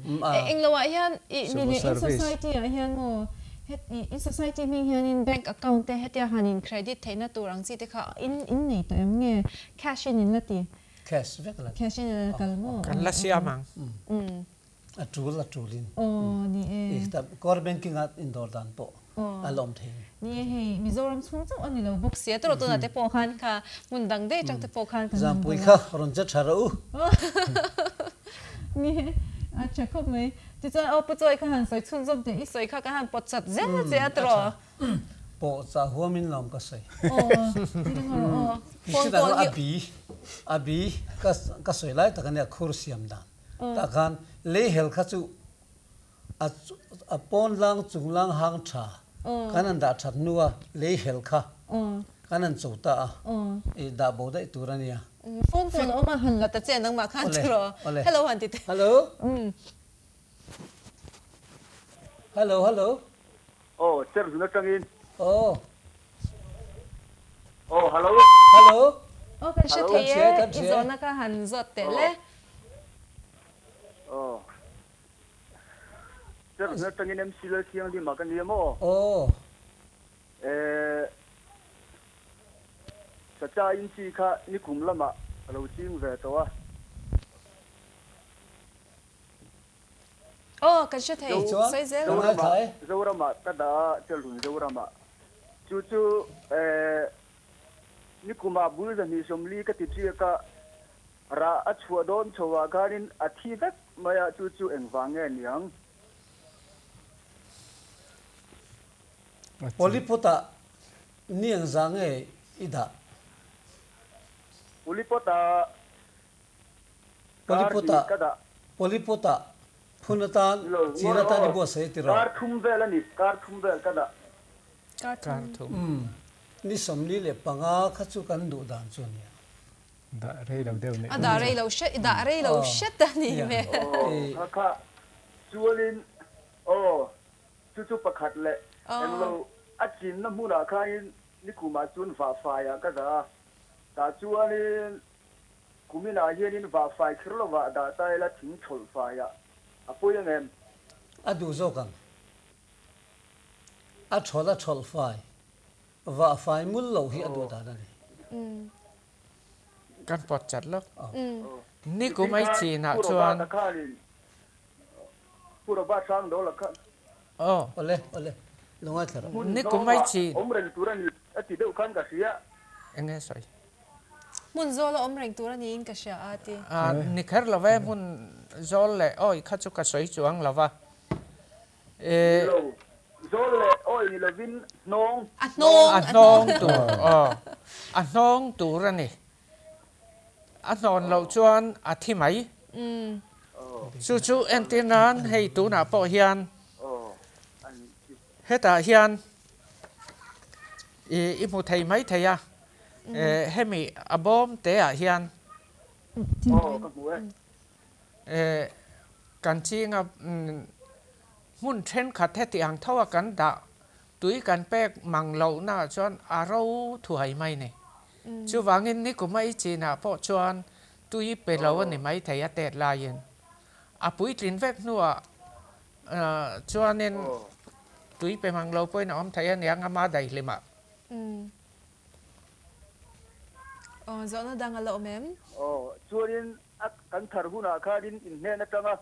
[SPEAKER 1] Englo ah hian i
[SPEAKER 4] Sumo
[SPEAKER 1] ni in
[SPEAKER 4] service.
[SPEAKER 1] society ah hian maw het i in society hming hian in bank account te hetia han in credit theihna tur ang chi te kha in in nei tawh em nge cash in in la ti?
[SPEAKER 2] Cash vek la ti.
[SPEAKER 1] Cash in in la kal maw?
[SPEAKER 3] Kan la siam ang.
[SPEAKER 1] Umm.
[SPEAKER 2] A tul a tulin.
[SPEAKER 1] Aw ni e.
[SPEAKER 2] Core banking a indawr dan pawh a la awm thei a ni.
[SPEAKER 1] Ni e hei Mizoram chhung chauh a ni lo bawk sia tawrh tunah te pawh khan kha hmun dang daih atang te pawh khan kan han
[SPEAKER 2] Zampui kha rawn che tha rawh u.
[SPEAKER 1] Ni e a tha khawp mai. Tichuan aw Pu Chawi kha han sawi chhunzawm teh i sawi kha kan han pawt chat zel che a tawrh.
[SPEAKER 2] Pawh chah huamin lawm ka sawi.
[SPEAKER 1] Aw ni rawh aw. Phone call hi.
[SPEAKER 2] A bi a bi ka sawi lai tak a nia khur siam dan. Tah khan lei hel kha chu a a pawn lang chung lang hang tha kan han dah that hnu a lei hel kha kan han cho ta a i dah bo daih tur a nia.
[SPEAKER 1] Phone call a awm a han la ta che nangmah khan chu rawh. Hello han ti teh.
[SPEAKER 2] Hello. Hello hello.
[SPEAKER 7] Aw cher zun atangin.
[SPEAKER 2] Aw.
[SPEAKER 7] Aw hello.
[SPEAKER 2] Hello.
[SPEAKER 1] Aw kan hre thei e, i zawhna kha han zawt teh le.
[SPEAKER 7] Aw. Cher zun atangin MC Lalthianghlim ah ka nia maw?
[SPEAKER 2] Aw.
[SPEAKER 7] Eh Sacha inchi kha nikum lamah ka lo ching ve tawh a.
[SPEAKER 1] Aw, kan hre thei. Sawi zel.
[SPEAKER 7] Zoramah ka dah a, Chelhun Zoramah. Chu chu nikumah bul zahnih sawmli ka ti chiak a, rah a chhuah dawn chho ah khanin a thi vek mai a, chu chu engvang nge niang?
[SPEAKER 2] Polipot-ah ni engzah nge i dah?
[SPEAKER 7] Polipot-ah Kar hnih ka dah.
[SPEAKER 2] Polipot-ah phun atan chin atan i buatsaih ti rawh.
[SPEAKER 7] Kar thum vel a ni, kar thum vel ka dah.
[SPEAKER 1] Kar thum.
[SPEAKER 2] Umm, ni 45 kha chu kan duh dan chu a nia.
[SPEAKER 4] Dah rei lo deuh nih.
[SPEAKER 1] A dah rei lo hret, i dah rei lo hret a ni hmel.
[SPEAKER 7] Aw, kha kha chuanin aw, chu chu pakhat leh englo a chinna hmunah khanin nikumah chuan vahfaiah ka dah a, tah chuanin Kuminah hianin vah fai kher lovah dah ta ila thing chhawlh faiah a pawi ang em?
[SPEAKER 2] A duh zawk ang. A chhawlh a chhawlh fai, vah fai mul loh hi a duh dan a ni.
[SPEAKER 3] Kan pawt chat lawk. Nikum ai chinah chuan.
[SPEAKER 7] Pu Robert Hrangdawla khan.
[SPEAKER 3] Aw.
[SPEAKER 2] Awle, awle. Lo ngaithla rawh.
[SPEAKER 3] Nikum ai chin.
[SPEAKER 7] Awm reng tur a ni a ti deuh khan ka hria.
[SPEAKER 3] Eng nge sawi?
[SPEAKER 1] Hmun zawl a awm reng tur a niin ka hria a ti.
[SPEAKER 3] A ni kher lo e, hmun zawl leh awi kha chu ka sawi chuang lo va.
[SPEAKER 7] Ni lo, zawl leh awi ni lovin hnawng.
[SPEAKER 1] A hnawng,
[SPEAKER 3] a hnawng tur, aw. A hnawng tur a ni. A hnawn loh chuan a thi mai. Chu chu entir nan hei tunah pawh hian hetah hian i hmu thei mai thei a, hemi a bawm te ah hian kan chinga hmun thenkhat heti ang tho a kan dah Tui kan pek mang lohna chuan a ro thuai mai ni. Chuvangin nikum a i chinah pawh chuan tui pe lo a ni mai thei a tet laiin. A puitlin vek hnuah chuanin tui pe mang lo pawhin a awm thei a nia ngama daihlimah.
[SPEAKER 1] Aw, zawhna dang a la awm em?
[SPEAKER 7] Aw, chuanin a kan thar hunah khanin inhnen atanga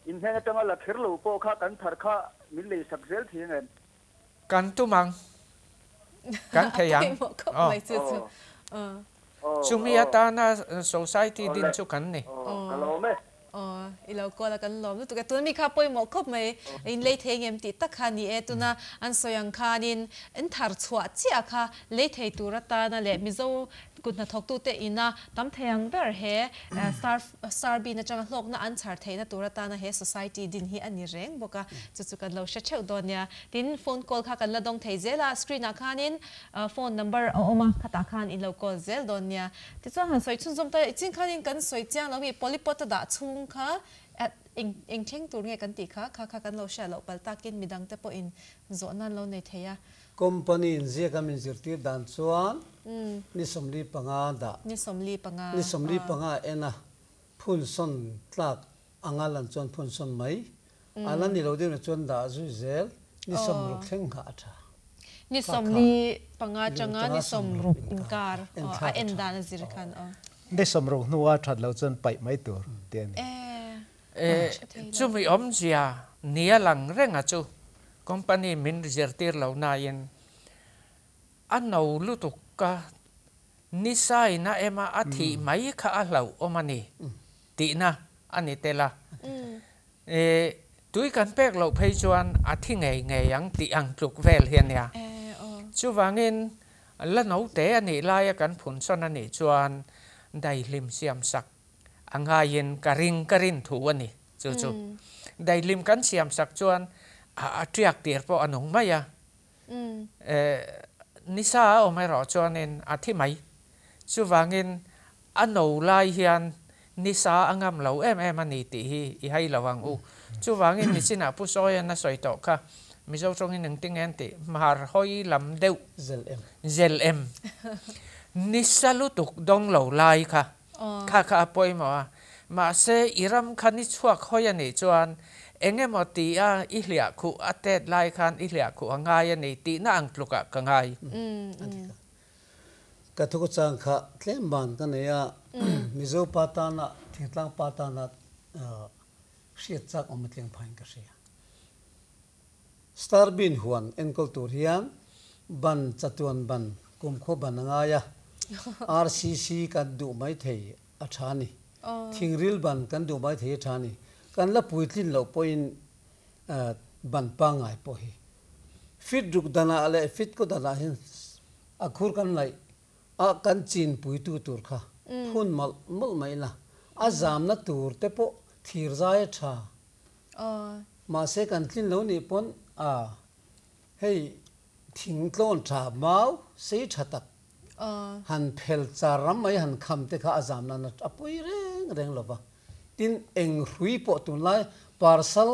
[SPEAKER 7] In hnen atanga la kher lo pawh kha kan thar kha min lei sak zel thei ang em?
[SPEAKER 3] Kan tum ang. Kan thei ang. Aw. Chumi atana society din chu kan ni.
[SPEAKER 7] Ka lawm e.
[SPEAKER 1] Aw, i lo call a kan lawm lutuk e. Tuna mi kha pawimawh khawp mai. In lei thei ngem tih tak kha ni e. Tuna an sawi ang khanin in thar chhuah chiah kha lei thei tur atana leh Mizo kut hnathawktute ina tam thei ang ber he star Star bin atanga hlawkna an chhar theihna tur atana he society din hi a ni reng bawk a, chu chu kan lo hre theuh dawn nia. Tin, phone call kha kan la dawng thei zel a, screen ah khanin phone number a awm a, khatah khan in lo call zel dawn nia. Tichuan han sawi chhunzawm ta, chin khanin kan sawi chiang lo mi polypot a dah chhung kha eng eng thleng tur nge kan tih kha, kha kha kan lo hriat loh palh takin midang te pawhin zawhna an lo nei thei a.
[SPEAKER 2] Company in ziak a min zirtir dan chuan ni 45 dah.
[SPEAKER 1] Ni 45.
[SPEAKER 2] Ni 45 en a phun sawn tlak anga lan chuan phun sawn mai. A la ni lo deuh na chuan dah zui zel ni 60 thleng kha a tha.
[SPEAKER 1] Ni 45 tanga ni 60 inkar a en dan a zir khan aw.
[SPEAKER 4] Ni 60 hnua that lo chuan paih mai tur ti a ni.
[SPEAKER 3] Chumi awmzia nia lang renga chu company min zirtir lo nain a no lutuk ka nisain a ema a thih mai kha a hlauh awm a ni tihna a ni tel a. Tui kan pek loh phei chuan a thi ngei ngei ang tih ang tluk vel hi a nia. Chuvangin la note a nih laia kan phun sawn a nih chuan daihlim siam sak a ngaiin ka ring ka rin thu a ni. Chu chu daihlim kan siam sak chuan a tiak tir pawh a nung mai a. Nisa a awm erawh chuanin a thi mai. Chuvangin a no lai hian nisa a ngam lo em em a ni tih hi i hai lo ang u. Chuvangin nichinah Pu Sawian a sawi tawh kha, Mizo tawngin engtin nge an tih? Hmar hawi lam deuh.
[SPEAKER 2] Zel em.
[SPEAKER 3] Zel em. Nisa lutuk dawng lo lai kha. Kha kha a pawimawh a. Mahse i ram kha ni chhuak hawi a nih chuan eng emaw ti a i hliah khuh a tet lai khan i hliah khuh a ngai a ni tihna ang tlukah ka ngai.
[SPEAKER 2] Ka thu chang kha tlem ban ka nei a, Mizo pa tana thingtlang pa tana hriat chak awm a tleng phain ka hria. Star Bean huan enkawl tur hian ban chatuan ban kumkhua ban a ngai a, RCC kan duh mai thei a tha a ni. Thingril ban kan duh mai thei a tha a ni. Kan la puitlin loh pawhin ban pangngai pawh hi fit ruk danah leh fit kaw danah hian a khur kan laih a kan chin puitu tur kha phun mawlh mawlh mai ila a zamna tur te pawh thir zai a tha. Mahse kan tlin lo nih pawn a hei thing tlawn tha mau sei tha tak han phel char ram mai han kham te kha a zam nan a pui reng reng lo va. Tin eng hrui pawh tunlai parcel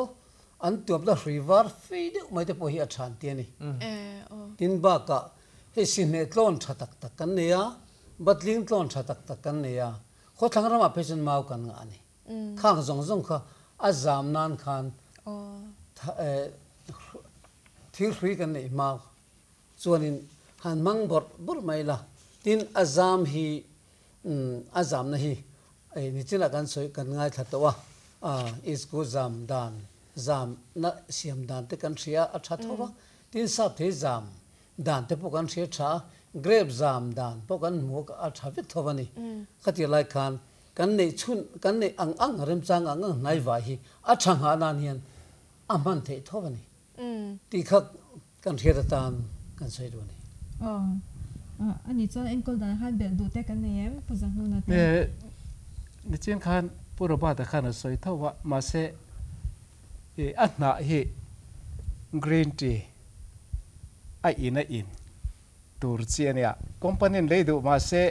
[SPEAKER 2] an tuapna hrui var fei deuh mai te pawh hi a tha an ti a ni. Tin bakah hei sihneh tlawn tha tak tak kan nei a, batling tlawn tha tak tak kan nei a, khawthlang ramah phei chuan mau kan ngah a ni. Khang zawng zawng kha a zam nan khan thil hrui kan neih hma chuanin han hmang bawrh bawrh mai la. Tin a zam hi a zamna hi nichinah kan sawi kan ngaithla tawh a, isko zam dan zamna siam dan te kan hria a tha tho va. Tin sap thei zam dan te pawh kan hria tha a, grape zam dan pawh kan hmu a tha vek tho va ni. Khatir lai khan Kan neih chhun, kan neih ang ang, remchang ang ang hnai vai hi a tha nghah nan hian a hman theih tho a ni tih kha kan hriat atan kan sawi duh a ni.
[SPEAKER 1] Aw, a nih chuan enkawl dan khan belh duh te kan nei em Pu Zahnuna te?
[SPEAKER 4] Nichin khan Pu Robert-a khan a sawi tho a, mahse a hnah hi green tea a in a in tur chi a nia. Company in lei duh mahse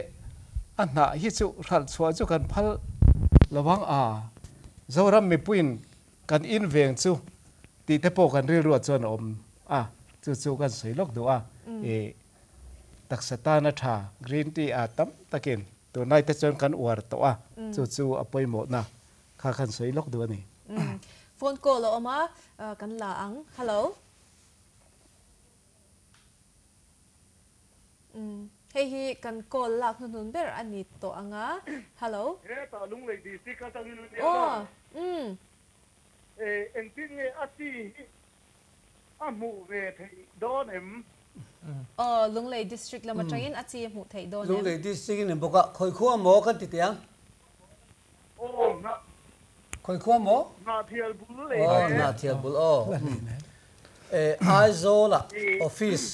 [SPEAKER 4] a hnah hi chu hralh chhuah chu kan phal lo ang a, Zoram mipuiin kan in veng chu tih te pawh kan rilruah chuan a awm a, chu chu kan sawi lawk duh a, ih taksa tana tha green tea a tam takin tunlai te chuan kan uar tawh a, chu chu a pawimawhna kha kan sawi lawk duh a ni.
[SPEAKER 1] Phone call a awm a, kan la ang. Hello. Umm hei hi kan call lak hnuhnun ber a ni tawh ang a. Hello.
[SPEAKER 7] Hetah Lunglei District atangin a nia lo.
[SPEAKER 1] Aw umm.
[SPEAKER 7] E engtin nge a chi hi a hmuh ve theih dawn em?
[SPEAKER 1] Aw Lunglei District lam atangin a chi a hmuh theih dawn em?
[SPEAKER 2] Lunglei District in bawk a, khawi khua maw kan ti teh ang?
[SPEAKER 7] Aw hnah.
[SPEAKER 2] Khawi khua maw?
[SPEAKER 7] Hnahthial bul lei hle.
[SPEAKER 2] Aw Hnahthial bul aw. E Aizawl ah office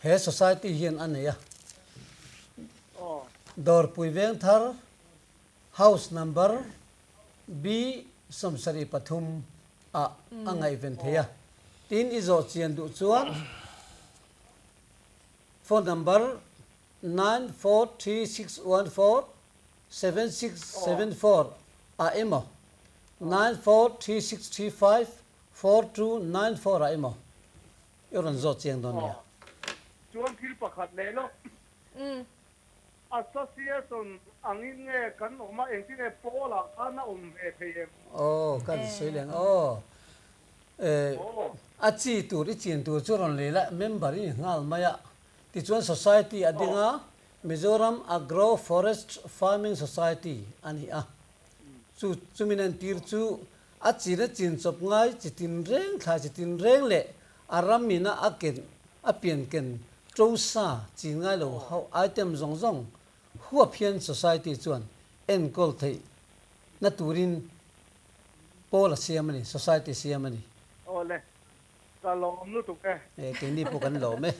[SPEAKER 2] he society hian a nei a. Dawrpui Vengthar house number B 73 ah a ngaihven thei a. Tin i zawh chian duh chuan phone number 943614 7674 ah emaw 943635 4294 ah emaw i rawn zawt chiang dawn nia.
[SPEAKER 7] Chuan thil pakhat leh lawk. Association angin nge kan awm a, engtin nge Paul ah khan a awm ve thei em?
[SPEAKER 2] Aw ka ti sawi leng aw. A chi tur i chin tur chu rawn lei la member i ni nghal mai a. Tichuan society a ding a, Mizoram Agro Forest Farming Society a ni a. Chu chumi entir chu. A chin a chin chawp ngai chi tinreng thlai chi tinreng leh a ram ina a ken a pian ken to sa chin ngai lo ho item zawng zawng huap hian society chuan enkawl theih na turin pawl a siam a ni, society siam a ni.
[SPEAKER 7] Awle, ka lawm lutuk e.
[SPEAKER 2] E, keini pawh kan lawm e.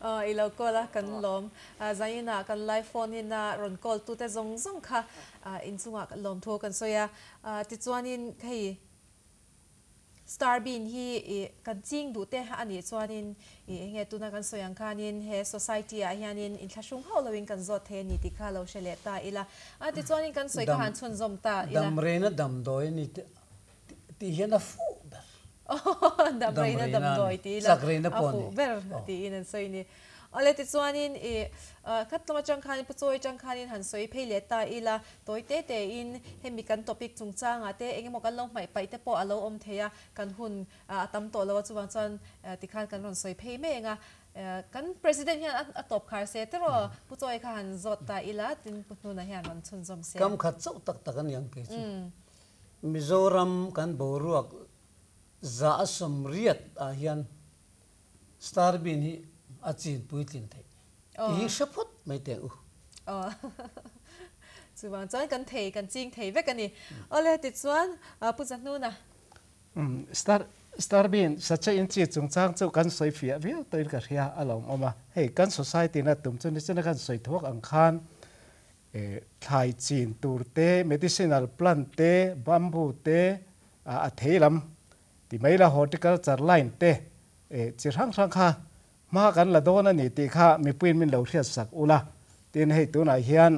[SPEAKER 1] Aw, i lo call a, kan lawm. Zainah kan live phone in a rawn call tute zawng zawng kha inchungah lawm thu kan sawi a. Tichuanin hei Star Bean hi i kan ching duh te a nih chuanin i enge tuna kan sawi ang khanin he society ah hianin inthlahrung hauh loin kan zawt thei a ni tih kha lo hre leh ta ila. Tichuanin kan sawi kha han chhunzawm ta ila.
[SPEAKER 2] Dam reina damdawi a ni tih hian a fuh ber.
[SPEAKER 1] Dam reina damdawi tih ila a fuh ber tiin an sawi a ni. Awle tichuanin i khat lam atang khanin Pu Chawi atang khanin han sawi phei leh ta ila tawi te tein hemi kan topic chungchangah te engemaw kan lo hmaih paih te pawh a lo awm thei a, kan hun a tam tawh lo a chuvang chuan tikhan kan rawn sawi phei mai ang a. Kan President hian a tawp khar se tiraw Pu Chawi kha han zawt ta ila tin Pu Hnuna hian rawn chhunzawm se.
[SPEAKER 2] Kam khat chauh tak tak a ni ang kei chu. Mizoram kan boruak za a sawmriat ah hian Star Bean hi a chin puitlin theih tih hi hre phawt mai teh u.
[SPEAKER 1] Aw chuvang chuan kan thei kan ching thei vek a ni. Awle tichuan Pu Zahnuna.
[SPEAKER 4] Star Star Bean sacha in chi chungchang chu kan sawi fiah viau tawhin ka hria a lo awm a. Hei kan society na tum chu nichina kan sawi thuak ang khan thlai chin tur te, medicinal plant te, bamboo te a thei lam Ti mai la horticulture line te chi hrang hrang kha hma kan la dawn a ni tih kha mipuiin min lo hriat sak ula. Tin hei tunah hian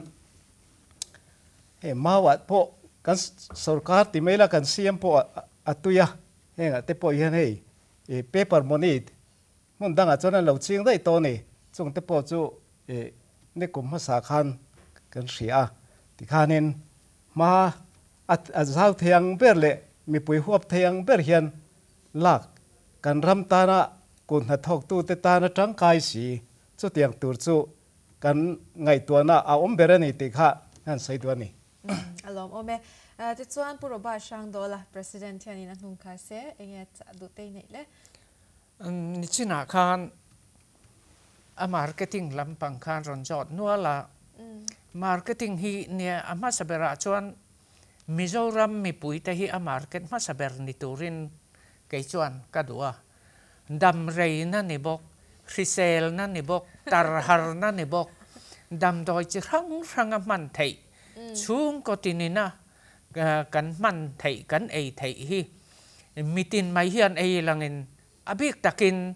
[SPEAKER 4] hei Mauah pawh kan sorkar ti mai la kan CM pawh a tui a, hengah te pawh hian hei paper money hmun dangah chuan an lo ching daih tawh a ni. Chung te pawh chu ni kum hmasa khan kan hria a, tikhanin hma A zau thei ang ber leh mipui huap thei ang ber hian lak kan ram tana kut hnathawktute tana tangkai si chutiang tur chu kan ngaihtuahna a awm ber a ni tih kha han sawi duh a ni.
[SPEAKER 1] A lawmawm e. Tichuan Pu Robert Hrangdawla President hianin a hnung kha se enge duh te i neih le?
[SPEAKER 3] Nichinah khan a marketing lampang khan rawn zawt nual a, marketing hi nia a hmasa berah chuan Mizoram mipuite hi a market hmasa ber ni turin kei chuan ka duh a, dam reina ni bawk, hriselna ni bawk, tarharna ni bawk, damdawi chi hrang hrang a hman theih, chhungkaw tinina kan hman theih, kan ei theih hi mitin mai hian ei langin A bik takin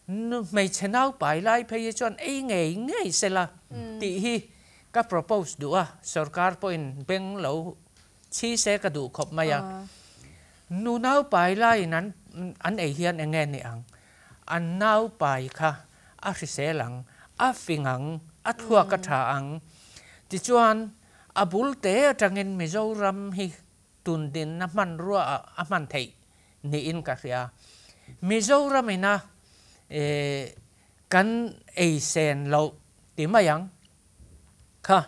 [SPEAKER 3] hmeichhe naupai lai phei hi chuan ei ngei ngei sela tih hi ka propose duh a, sorkar pawhin beng lo chhi se ka duh khawp mai a. Nu naupai laiin an an ei hian eng nge ni ang? An naupai kha a hrisel ang, a fing ang, a thluak a tha ang. Tichuan a bul te atangin Mizoram hi tundinna hmanrua ah a hman theih niin ka hria. Mizoram ina kan ei sen loh ti mai ang kha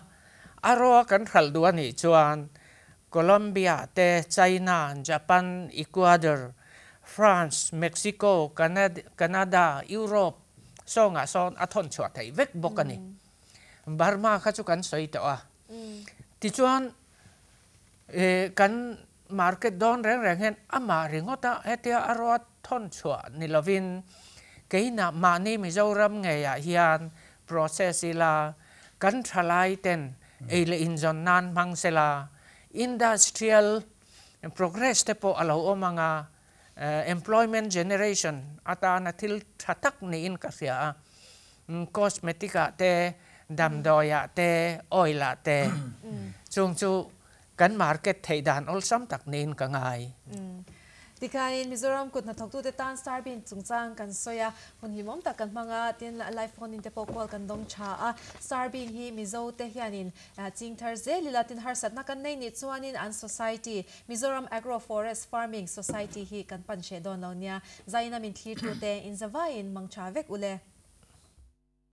[SPEAKER 3] a roa kan hralh duh a nih chuan Colombia te, China, Japan, Ecuador, France, Mexico, Canada, Europe sawngah sawn a thawn chhuah theih vek bawk a ni. Burma kha chu kan sawi tawh a. Tichuan Kan market dawn reng reng hian amah ringawt a hetia a ruat thawn chhuah ni lovin keinah mahni Mizoram ngeiah hian process ila kan thalai ten ei leh inzawn nan hmang sela industrial progress te pawh a lo awm ang a, employment generation atana thil tha tak niin ka hria a, cosmetic ah te, damdawi ah te, oil ah te chung chu kan market theih dan awlsam tak niin ka ngai.
[SPEAKER 1] Tikhain Mizoram kut hnathawktute tan Star Bean chungchang kan sawi a, hun hlimawm tak kan hmang a, tin live phone in te pawh call kan dawng tha a, Star Bean hi Mizo te hianin ching thar zel ila tin harsatna kan nei nih chuanin an society Mizoram Agro Forest Farming Society hi kan pan hreh dawn lo nia. Zaina min thlirtute in zavaiin mang tha vek u le.